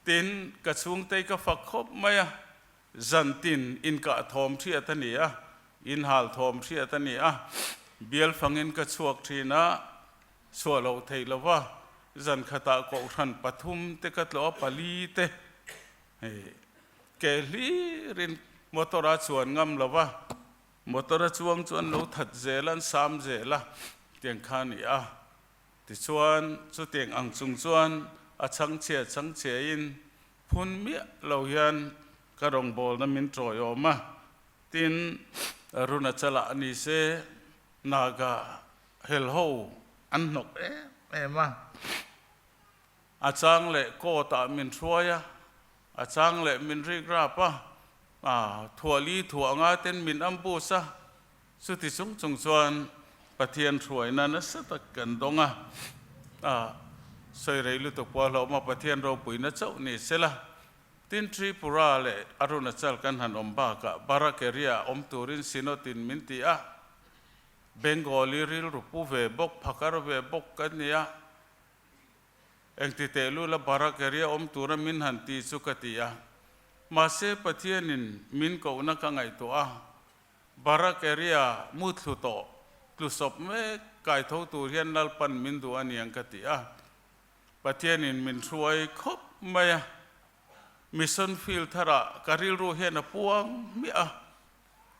tin ka chhungtei ka fak khawp mai a, Zantin inkah thawm hriat a ni a, inhal thawm hriat a ni a, bial fangin ka chhuak thin a, chhuah loh theih lo va, zan khatah kohhran pathum te ka tlawh a, pali te hei ke hlirin motor a chuan ngam lo va, motor a chuang chu an lo that zel a, an sam zel a, tiang kha a ni a. Tichuan chutiang ang chung chuan a chhangchhia chhangchhiain Phun miah lo hian ka rawngbawlna min tawiawm a, tin Arunachala ni se Naga hel ho an hnawk em em a, a chang leh court ah min hruai a, a chang leh min rik rap a, thuah li thuah nga ten min ambush a, Chuti chung chung chuan Pathian hruaina nasa tak kan dawng a, a sawi rei lutuk pawh a hlauhawm a, Pathian ropuina chauh ni sela, tin Tripura leh Arunachal kan han awm bakah Barak area awm turin Synod in min ti a, Bengali rilru pu ve bawk, phakar ve bawk kan ni a, engti tehlul a Barak area awm tura min han ti chu ka ti a, mahse Pathianin min kohna ka ngaihtuah a, Barak area mu thlu tawh, tlu sawp mek kai tho tur hian Lalpan min duh a niang ka ti a. Pathianin min hruai khawp mai a. Mission field tharah ka rilru hian a puang hmiah a.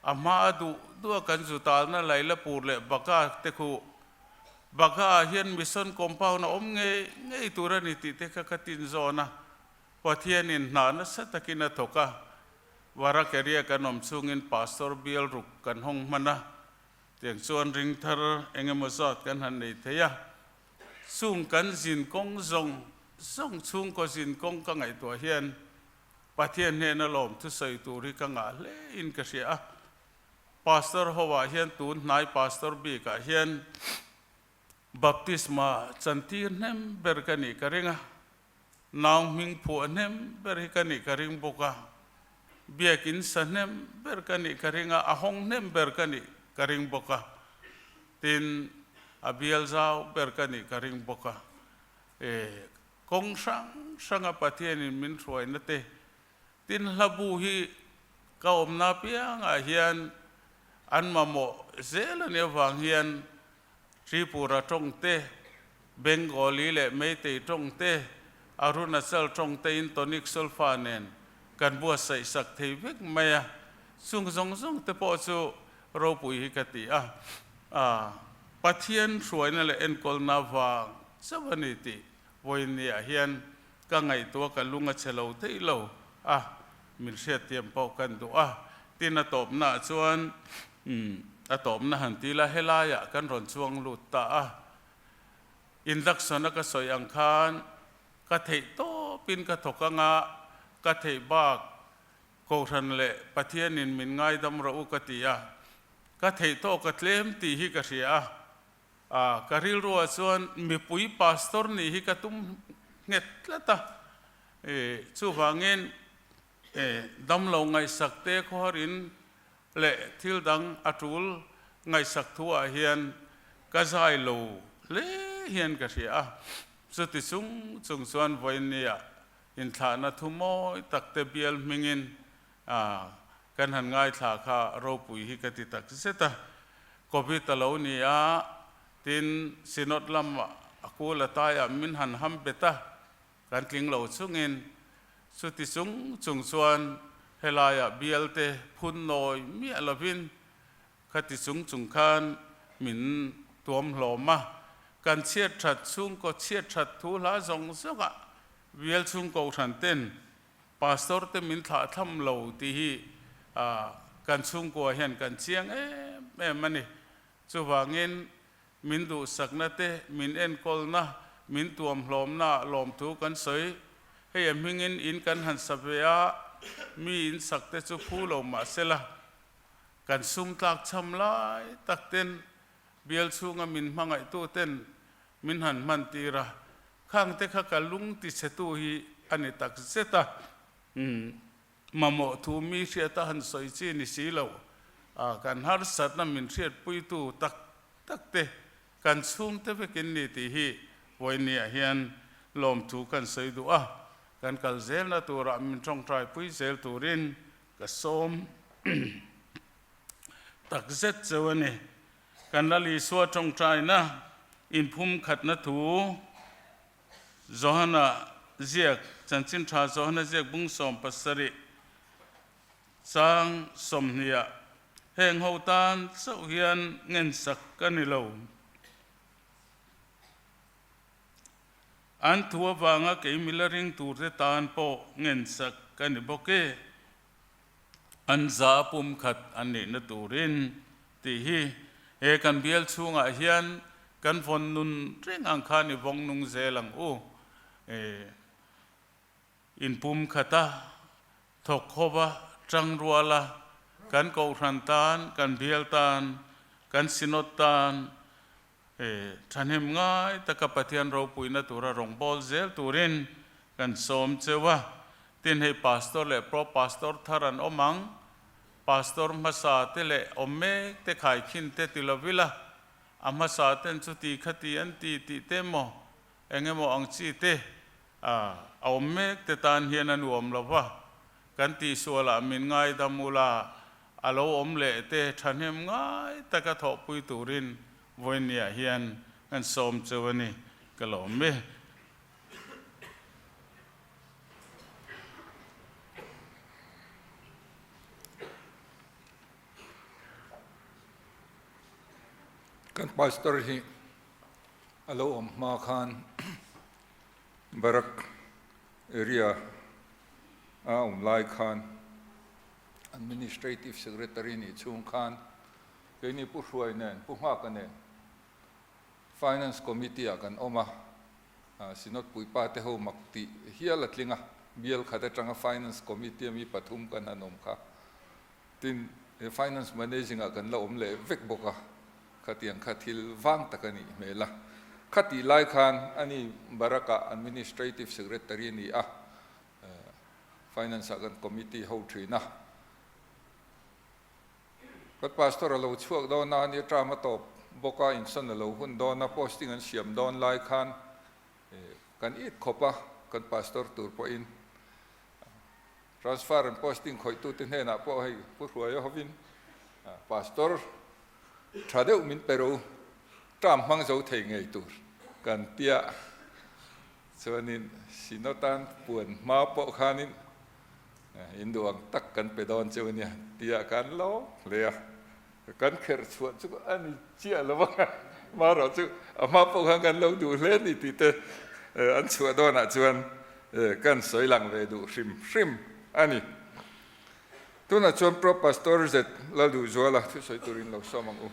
A hma a duh duh a kan zu talna Lailapur leh Bagha te khu Bagha ah hian mission compound a awm ngei ngei tur a ni tih te kha ka tin zawn a. Pathianin hna nasa takin a thawk a. Barak area kan awm chungin Pastor bial ruk kan hawng hman a, tiang chuan ring thar eng emaw zat kan han nei thei a. Chung kan zin kawng zawng zawng chhungkaw zin kawng ka ngaihtuah hian Pathian hnena lawm thusawi tur hi ka ngah hle in ka hria a. Pastor ho ah hian tun hnai Pastor bik ah hian Baptisma chantir hnem ber ka nih ka ring a. Nau hming phuah hnem ber hi ka nih ka ring bawk a, biakin sa hnem ber ka nih ka ring a, a hawng hnem ber ka nih ka ring bawk a, tin a bial zau ber ka nih ka ring bawk a. E, kawng hrang hranga Pathianin min hruaina te, tin hlabu hi ka awmna apiangah hian an mamawh zel a nih avang hian Tripura tawng te, Bengali leh Meitei tawng te, Arunachal tawng te in tonic solfa nen kan buatsaih sak thei vek mai a, chung zawng zawng te pawh chu ropui hi ka ti a, a Pathian hruaina leh enkawlna vang chauh a ni tih vawiinniah hian ka ngaihtuah ka lung a che lo theih lo a, min hriatthiam pawh kan duh a, tin a tawpnaah chuan a tawpna han ti la, helaiah kan rawn chuang lut ta a, induction a ka sawi ang khan ka theih tawpin ka thawk anga ka theih bak Kohhran leh Pathianin min ngaidam rawh u ka ti a, ka theih tawk a tlem tih hi ka hria a, A, ka rilruah chuan mipui pastor nih hi ka tum nghet tlat a, e, chuvangin, e, damlo ngaihsak te khawharin leh thil dang a tul ngaihsak thuah hian ka zai lo hle hian ka hria a. Chuti chung chung chuan vawinia inthlahna thu mawi tak te bial hmingin, a, kan han ngaithla kha ropui hi ka ti tak zet a. Covid a lo ni a, tin Synod lam a kul a taiah min han ham bet a. Kan tling lo chungin chuti chung chung chuan helaiah bialte phun nawi miah lovin Khati chung chung khan min tuam hlawm a, kan chhiat that chhungkaw chhiat that thu hla zawng zawngah bial chhungkaw hran ten pastor te min thlah thlam lo tih hi kan chhungkua hian kan chiang em em a ni. Chuvangin min duhsakna te, min enkawlna, min tuam hlawmna lawmthu kan sawi. Hei a hmingin in kan han sa ve a, mi in sak te chu phu lo mahsela, Kan sum tlak cham lai tak ten bial chhunga min hmangaihtu ten min han hman tir a, khang te kha ka lung ti chhetu hi a ni tak zet a, mamawh thu mi hriata han sawi chi ni si lo, kan harsatna min hriatpuitu tak tak te kan chhungte vekin ni tih hi vawinia hian lawmthu kan sawi duh a, kan kal zelna turah min tawngtaipui zel turin Ka sawm tak zet cheu a ni. Kan Lal Isua tawngtaina inphum khatna thu Johana ziak, Chanchin Tha Johana ziak bung 17 chang 20ah heng ho tan chauh hian ngensak ka ni lo. An thu avanga kei mila ring turte tan pawh ngensak ka ni bawk e. An za pum khat an nihna turin tih hi he kan bial chhungah hian kan vawn nun reng ang khan i vawng nung zel ang u. In pum khata thawk khawpa tang ruala kan kohhran tan, kan bial tan, kan synod tan, Thahnem ngai taka Pathian ropuina tura rawngbâwl zel turin kan sawm cheu a. Tin, hei Pastor leh Pro Pastor thar an awm ang. Pastor hmasa te leh awm mek te khaikhin te ti lo ila, a hmasa ten chuti khati an ti tih te maw, eng emaw ang chi te a awm mek te tan hian a nuam lo va. Kan tihsualah min ngaidam ula, a lo awm leh te thahnem ngai taka thawhpui turin vawinia hian kan sawm cheu a ni, ka lawm e. Kan pastor hi a lo awm hma khan Barak area a awm lai khan Administrative Secretary nih chhung khan keini Pu Hruai nen, Pu Nghaka nen Finance Committee ah kan awm a, Synod puipa te ho mak tih hial a tling a, bial khat atanga Finance Committee ami pathum kan han awm kha. Tin, he Finance Managing ah kan la awm leh vek bawk a, khatiang kha thil vang tak a nih hmel a. Khatih lai khan ani Barak-ah Administrative Secretary a ni a, Finance ah kan committee ho thin a, kan pastor a lo chhuak dawn a, nia term a tawp bawk a, insawn a lo hun dawn a, posting an siam dawn lai khan kan it khawp a, kan pastor tur pawhin transfer and posting khawihtute hnenah pawh hei Pu Hruaia hovin pastor tha deuh min pe ro, term hmang zo thei ngei tur kan tia. Chuanin Sinotan puan hma pawh khanin in duh ang tak kan pe dawn cheu ania tia kan lo hle a, kan kherh chhuah chu a ni chiah lo a, marawh chu a hma pawh khan kan lo duh hle ni tih te an chhuah dawnah chuan kan sawi lang ve duh hrim hrim a ni. Tunah chuan Pro Pastor Z Lalduhzuala thusawi turin lo sawm ang u.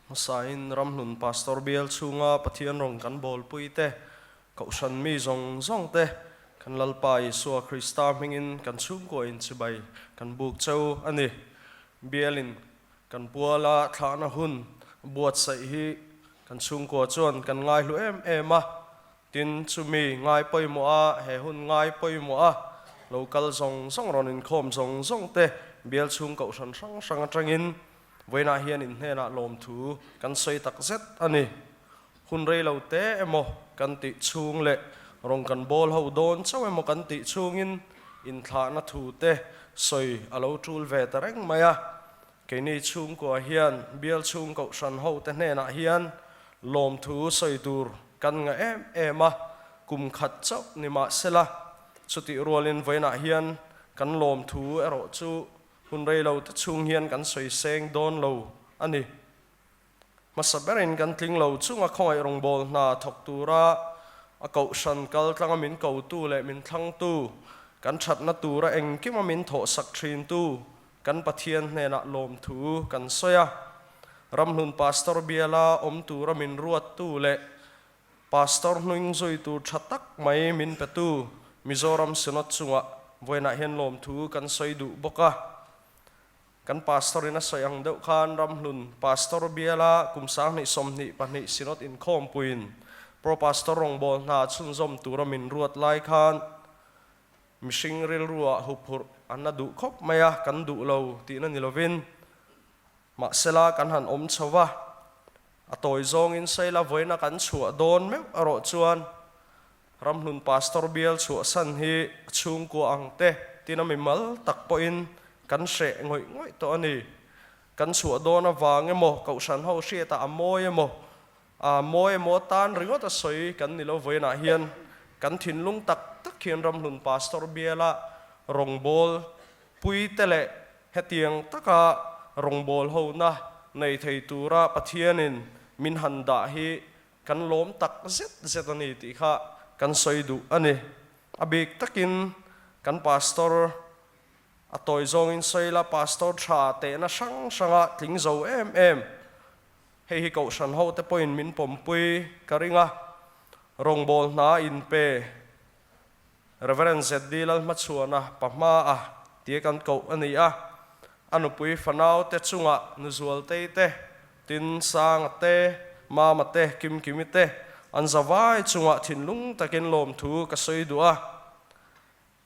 Hmasain Ramhlun Pastor bial chhunga Pathian rawn kan bawlpui te, Kohhran mi zawng zawng te, kan Lalpa Isua Krista hmingin kan chhungkua inchibai kan buk cheu a ni. Bialin kan puala thlahna hun buatsaih hi kan chhungkua chuan kan ngaihlu em em a, Tin, chumi ngai pawimawh a, he hun ngai pawimawh a, lo kal zawng zawng rawn inkhawm zawng zawng te bial chhung kohhran hrang hrang atangin vawiinah hian in hnenah lawmthu kan sawi tak zet a ni. Hun rei lo te emaw kan tih chhung leh rawn kan bawl ho dawn chauh emaw kan tih chhungin inthlahna thu te, sawi a lo tul ve ta reng mai a. Keini chhungkua hian bial chhung kohhran hote hnenah hian lawmthu sawi tur kan ngah em em a, kum khat chauh ni mah sela, chutih rualin vawiinah hian kan lawmthu erawh chu hun reilo te chhung hian kan sawi seng dawn lo a ni. Hmasa berin kan tling lo chunga khawngaih rawngbâwl hna thawk tura a kohhran kal tlanga min kotu leh min thlangtu, kan ṭhatna tura engkima min thawhsak ṭhintu kan Pathian hnenah lawmthu kan sawi a. Ramhlun Pastor biala awm tura min ruattu leh Pastor hnung zui tur ṭha tak mai min petu Mizoram Synod chungah vawiinah hian lawmthu kan sawi duh bawk a. Kan Pastor in a sawi ang deuh khan Ramhlun Pastor biala kum 2022 Synod inkhawmpuiin Pro Pastor rawngbâwl hna chhunzawm tura min ruat lai khan mihring rilruah huphurh an la duh khawp mai a, kan duh lo tihna ni lovin mahsela kan han awm chho va, a tawi zawngin saila vawiina kan chhuah dawn meuh erawh chuan Ramhlun Pastor bial chhuahsan hi a chhungkua ang te tina mimal tak pawhin kan hreh ngawih ngawih tawh a ni. Kan chhuah dawn avang emaw, Kohhran ho hriatah a mawi emaw, a mawi emaw tan ringawt a sawi kan ni lo vawiinah hian kan thinlung tak tak hian Ramhlun Pastor biala rawngbâwl pui te leh hetiang taka rawngbâwl hona nei thei tura Pathianin min han dah hi Kan lawm tak zet zet a ni tih kha kan sawi duh a ni. A bik takin kan pastor a tawi zawngin sawi la, pastor tha tehna hrang hranga tling zo em em. Hei hi kohhran ho te pawhin min pawmpui ka ring a, rawngbâwl hna inpe Rev. ZD Lalhmachhuana pahma a tia kan koh a ni a, a nupui fanau te chungah Nuzualtei te, Tin Sanga te, Mama te, Kimkimi te an zavai chungah thinlung takin lawmthu ka sawi duh a,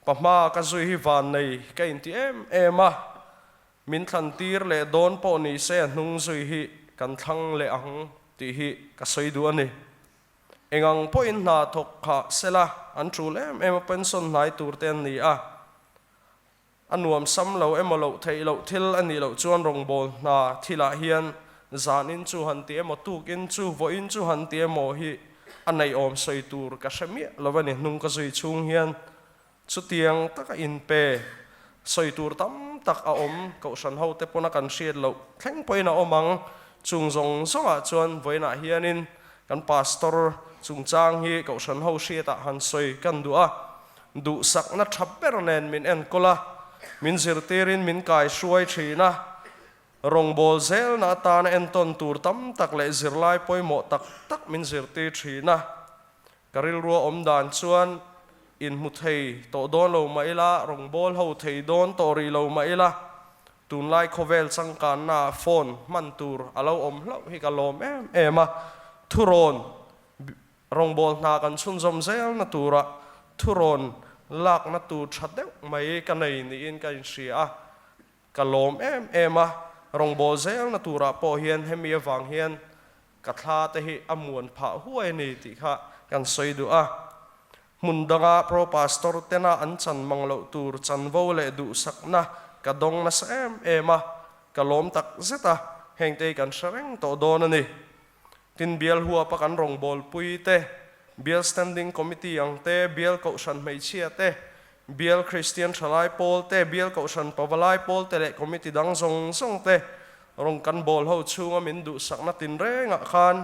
pahma ka zui hi vannei ka inti em em a, min thlan tir leh dawn pawh ni se a hnung zui hi kan thlang leh ang tih hi ka sawi duh a ni. Engang pawhin hna thawk kha sela an tul em em a, pension hnai tur te an ni a, a nuam sam lo emaw loh theih loh thil a nih loh chuan rawngbâwl hna thilah hian zanin chu han ti emaw tukin chu vawiin chu han ti emaw hi a neihawm sawi tur ka hre miah lo a ni hnung ka zui chhung hian chutiang taka inpe sawi tur tam tak a awm kohhran hote pawna kan hriat loh thleng pawhin a awm ang chung zawng zawngah chuan vawiinah hianin kan pastor chungchang hi kohhran ho hriatah han sawi kan duh a duhsakna tha ber nen min enkawl a min zirtirin min kaihruai thin a rawngbâwl zelna atana entawn tur tam tak leh zirlai pawimawh tak tak min zirtir thin a Ka rilrua awm dan chuan inhmu thei tawh dawn lo mah ila, rawngbâwl ho thei dawn tawh rih lo mah ila, tunlai khawvel changkannaah phone hman tur a lo awm hlauh hi ka lawm em em a. Thurawn rawngbâwl hna kan chhunzawm zelna tura thurawn lakna tur tha deuh mai ka nei niin ka inhria a. Ka lawm em em a, rawngbâwl zelna turah pawh hian hemi avang hian ka thla te hi a muan phah huai a ni tih kha kan sawi duh a. Hmun danga Pro Pastor tena an chan mang loh tur chanvo leh duhsakna ka dawng nasa em em a, ka lawm tak zet a, hengte hi kan hre reng tawh dawn a ni. Tin, bial huapa kan rawngbawlpui te, Bial Standing Committee ang te, Bial Kohhran Hmeichhia te, Bial Kristian Thalai Pawl te, Bial Kohhran Pavalai Pawl te leh Committee dang zawng zawng te rawng kan bawl ho chhunga min duhsakna tinrengah khan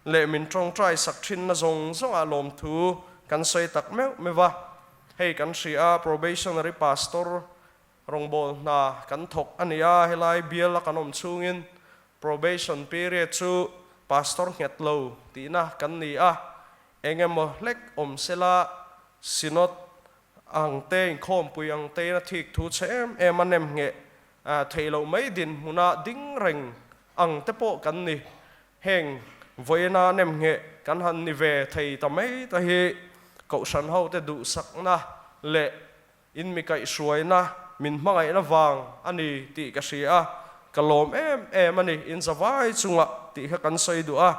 leh min tawngtai sak thinna zawng zawngah lawmthu kan sawi tak meuh meuh va. Hei kan hria a, Probationary Pastor Rawngbâwl hna kan thawk a ni a, helai biala kan awm chhungin probation period chu pastor nghet lo tihna kan ni a, eng emaw hlek awm sela synod ang te inkhawmpui ang tein a thik thu chhe em em a nem ngheh theih loh mai dinhmuna ding reng ang te pawh kan ni. Heng vawiina nem ngheh kan han ni ve thei ta mai te hi kohhran hote duhsakna leh In mi kaihhruaina min hmangaihna vang a ni tih ka hria a, ka lawm em em a ni. In zavai chungah tih kha kan sawi duh a.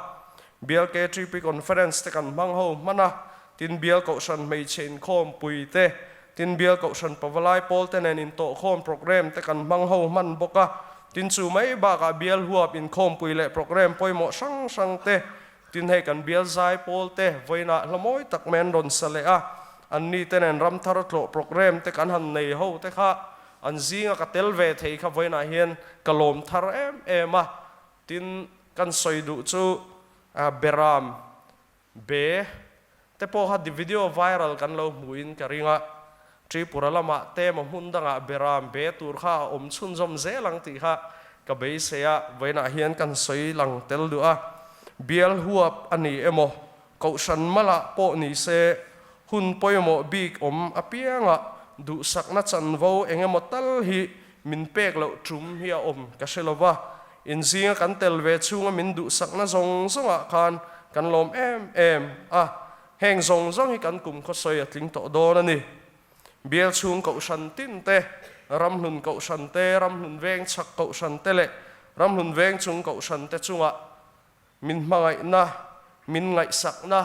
Bial KTP Conference te kan hmang ho hman a, tin Bial Kohhran Hmeichhe Inkhawmpui te Tin Bial Kohhran Pavalai pawl te nen intawhkhawm programme te kan hmang ho hman bawk a. Tin chu mai bakah Bial huap inkhawmpui leh programme pawimawh hrang hrang te, tin hei kan Bial zai pawl te vawiinah hla mawi tak mai an rawn sa leh a. Anni te nen ramthar tlawh programme te kan han nei ho te kha an zinga ka tel ve thei kha vawiinah hian ka lawm thar em em a. Tin kan sawi duh chu Beram Be te pawh kha video viral kan lo hmu in ka ring a, Tripura lamah te emaw hmun dangah beram be tur kha a awm chhunzawm zel ang tih kha ka beisei a, vawiinah hian kan sawi lang tel duh a, bial huap a ni emaw, kohhran malah pawh ni se hun pawimawh bik awm apiangah duhsakna chanvo eng emaw tal hi min pek loh tum hi a awm ka hre lo va. Inzinga kan tel ve chhunga min duhsakna zawng zawngah khan kan lawm em em a, heng zawng zawng hi kan kum khawsawi a tling tawh dawn a ni. Bial chhung Kohhran tin te, Ramhlun Kohhran te, Ramhlun Veng chhak Kohhran te leh Ramhlun Veng chung Kohhran te chungah min hmangaihna, min ngaihsakna,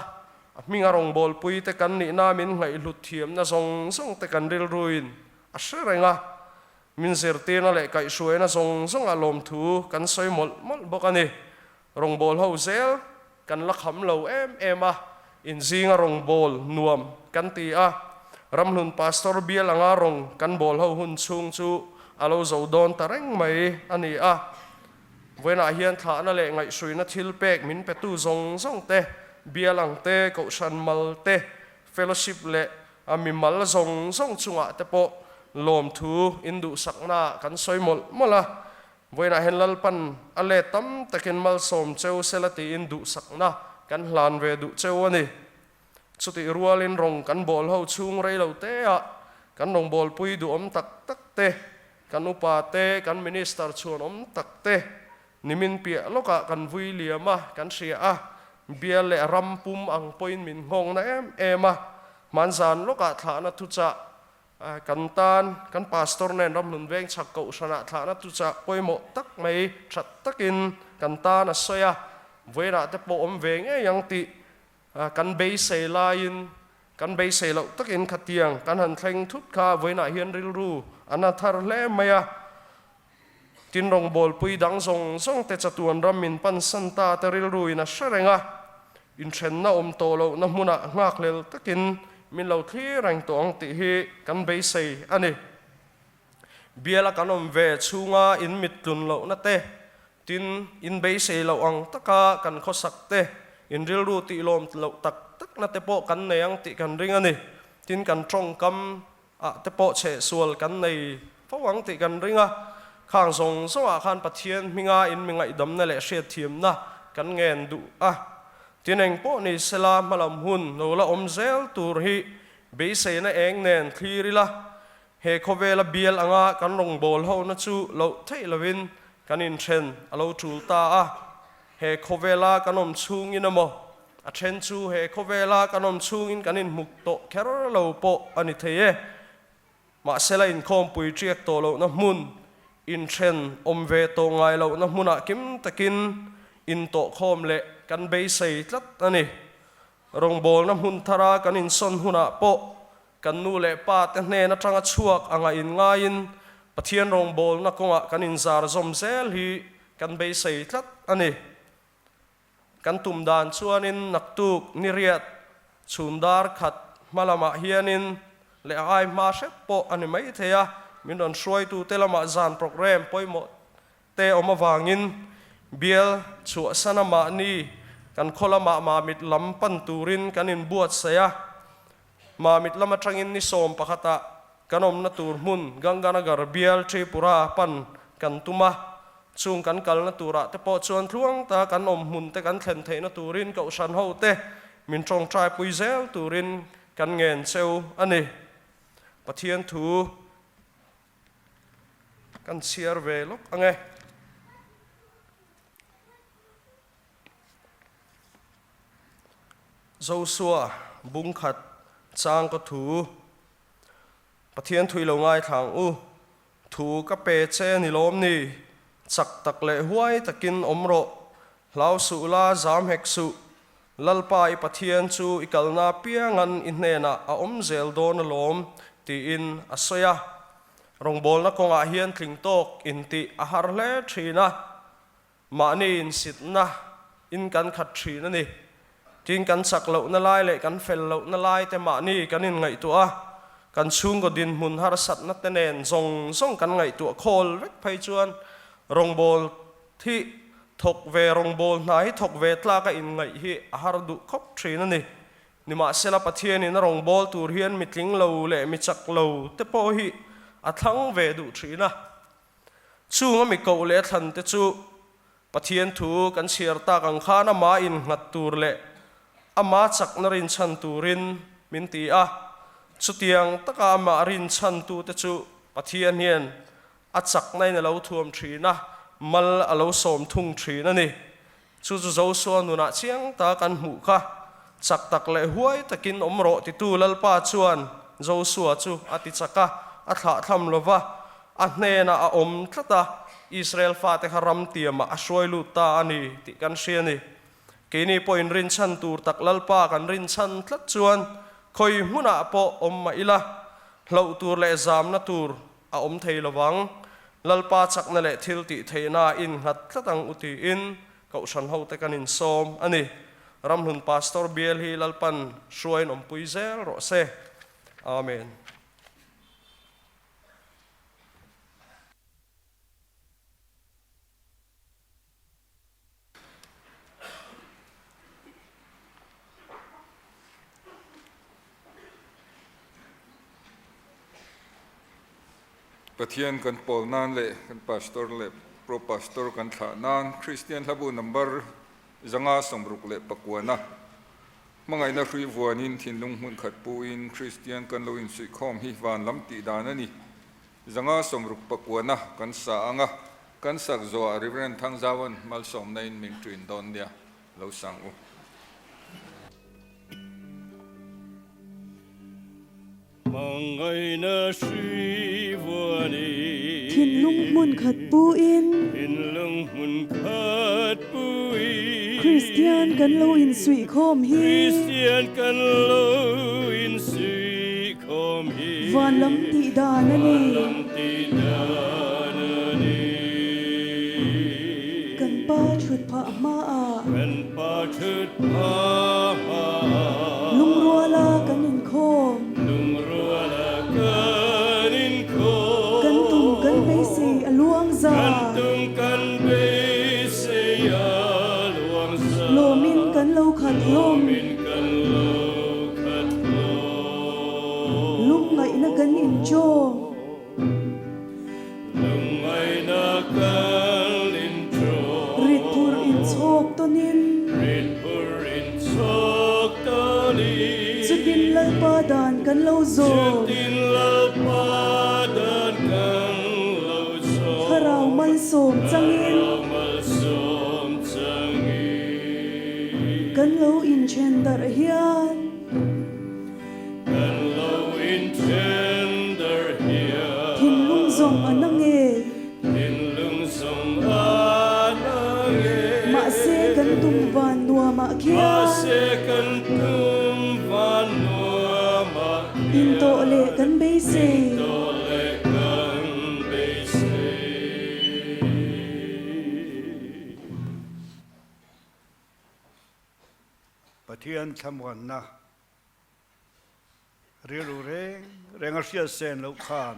a hminga rawngbawlpui te kan nihna, min ngaihhlut thiamna zawng zawng te kan rilruin a hre reng a. Min zirtirna leh kaihhruaina zawng zawngah lawmthu kan sawi mawlh mawlh bawk a ni. Rawngbâwl ho zel kan la kham lo em em a, inzinga rawngbâwl nuam kan ti a. Ramhlun Pastor bial anga rawng kan bâwl ho hun chhung chu a lo zo dawn ta reng mai a ni a. Vawiinah hian thlahna leh ngaihhruina thil pek min petu zawng zawng te, bial ang te, kohhran mal te, fellowship leh A mimal zawng zawng chungah te pawh lawmthu induhsaknaah kan sawi mawlh mawlh a, vawiinah hian Lalpan a let tam takin malsawm cheu sela tiin duhsakna kan hlan ve duh cheu a ni. Chutih rualin rawng kan bawl ho chhung rei lo teah kan rawngbawlpui duhawm tak tak te, kan upa te, kan minister chhuanawm tak te nimin piah lawkah kan vui liam a, kan hria a, bial leh ram pum ang pawhin min nghawngna em em a, hmanzan lawkah thlahna thuchah kan tan kan pastor nen Ramhlun Veng chhak kohhranah thlahna thuchah pawimawh tak mai that takin kan tan a sawi a, vawiinah te pawh awm ve ngei ang tih kan beisei laiin kan beisei loh takin khatiang kan han thleng thut kha vawiinah hian rilru a na thar hle mai a. Tin rawngbawlpui dang zawng zawng te chatuan ram min pansan ta te rilru in a hre reng a, inthenna awm tawh lohna hmunah nghakhlel takin min lo thlir reng tawh ang tih hi kan beisei a ni. Biala kan awm ve chhunga in mit tlun lohna te, tin in beisei loh ang taka kan khawsak te, in rilru tih lawm loh tak takna te pawh kan nei ang tih kan ring a ni. Tin kan tawngkam ah te pawh chhe sual kan nei fo ang tih kan ring a, khang zawng zawngah khan Pathian hminga in mi ngaihdamna leh hriatthiamna kan ngen duh a. Tin eng pawh ni sela hmalam hun lo la awm zel tur hi beiseina eng nen thlir ila, he khawvela bial anga kan rawngbâwl hona chu loh theih lovin kan inthen a lo tul ta a. He khawvela kan awm chhungin emaw, A then chu he khawvela kan awm chhungin kan inhmuk tawh kher lo pawh a ni thei e. Mahsela inkhawmpui ṭiak tawh lohna hmun, inthen awm ve tawh ngai lohna hmunah kim takin intawhkhawm leh kan beisei tlat a ni. Rawngbawlna hmun thara kan insawn hunah pawh kan nu leh pa te hnen atanga chhuak anga inngaiin Pathian rawngbawlna kawngah kan inzar zawm zel hi kan beisei tlat a ni. Kan tum dan chuanin naktuk ni riat chhun dar khat hma lamah hianin leh a ai hma hrep pawh a ni mai thei a, min rawn hruaitute lamah zan programme pawimawh te awm avangin bial chhuahsana mahni kan khaw lamah Mamit lam pan turin kan inbuatsaih a, Mamit lam atangin ni 11 ah kan awmna tur hmun Ganganagar bial Tripura pan kan tum a, chung kan kalna turah te pawh chuan tluang ta kan awm hmun te kan thlen theihna turin Kohhran ho te min tawngtai pui zel turin kan ngen cheu a ni. Pathian thu kan chhiar ve lawk ang e. Josua bungkhat chang ka thu Pathian thui lo ngaithla ang u. Thu ka pe che ni lawm ni? Chak tak leh huai takin awm rawh. Hlau suh la, zam hek suh. Lalpa i Pathian chu i kalna piangan i hnenah a awm zel dawn alawm tiin a sawi a. Rawngbawlna kawngah hian tling tawk intih a har hle thin a, mahni insitna in kan khat thin a ni. Tin, kan chak lohna lai leh kan fel lohna lai te mahni kan inngaihtuah a, kan chhungkaw dinhmun harsatna te nen zawng zawng kan ngaihtuah khawl vek phei chuan rawngbawl thi thawk ve rawngbawl hna hi thawk ve tlak a inngaih hi a har duh khawp thin a ni. Nimahsela Pathianin a rawngbawl tur hian mi tling lo leh mi chak lo te pawh hi a thlang ve duh thin a. Chung a mi koh leh a thlan te chu Pathian thu kan chhiar tak ang khan ama innghat tur leh ama chakna rinchhan turin min ti a. Chutiang taka amah rinchhan tute chu Pathian hian a chakna in a lo thuam thin a, mal a lo sawm thung thin a ni. Chu chu Josua nunah chiang ta kan hmuh kha. Chak tak leh huai takin awm rawh titu Lalpa chuan Josua chu a ti chak a, a thlahthlam lo va, a hnenah a awm tlat a, Israel fate kha ram tiamah a hruai lut ta a ni tih kan hria a ni. Keini pawhin rinchhan tur tak Lalpa kan rinchhan tlat chuan khawi hmunah pawh awm mah ila, hlauh tur leh zamna tur a awm thei lo vang. Lalpa chakna leh thil tih theihna a innghat tlat ang u tiin Kohhran hote kan insawm a ni. Ramhlun Pastor Bial hi Lalpan hruaiin awmpui zel rawh se. Amen. Pathian kan pawl nan leh kan Pastor leh Pro Pastor kan thlah nan Kristian hlabu number 569 hmangaihna hrui vuanin thinlung hmun khat puin Kristian kan lo insuihkhawm hi van lam tih dan a ni. 569 kan sa ang a, kan sak zawhah Rev. Thangzauan malsawmna in min ṭin dawn nia, lo sang u. Thinlung hmun khat puin Kristian kan lo insuihkhawm hi Van lam tih dan a ni. Kan pa thut phah hmaah. Lungruala kan inkhawm. Kan tum kan beisei a luang za. Lawmin kan lo khat hlawm. Lungngaihna kan inchawm. Ritphur inchhawk tawnin. Chutin Lalpa dan kan lo zawm. Thlarau malsawm changin. Kan lo inthen darh hian. Kan lo inthen darh hian. Thinlung zawng a na nge. Thinlung zawng a na nge. Mahse kan tum van nuamah khian. Mahse kan tum van nuamah khian. Intawh leh kan beisei. Intawh leh kan beisei. Pathian thlamuanna rilru reng reng a hriat sen loh khan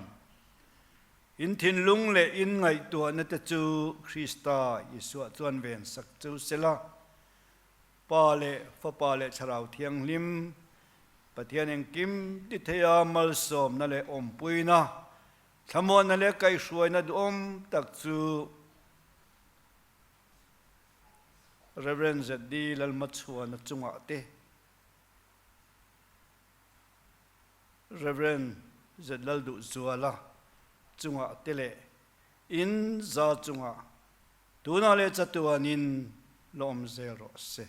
in thinlung leh in ngaihtuahna te chu Krista Isua chuan ven sak chu sela, Pa leh Fapa leh Thlarau Thianghlim, Pathian engkim ti theia malsawmna leh awmpuina, thlamuanna leh kaihhruaina duhawm tak chu Rev. ZD Lalmachhuana chungah te, Rev. Z Lalduhzuala chungah te leh in za chungah tunah leh chatuanin la awm zel rawh se.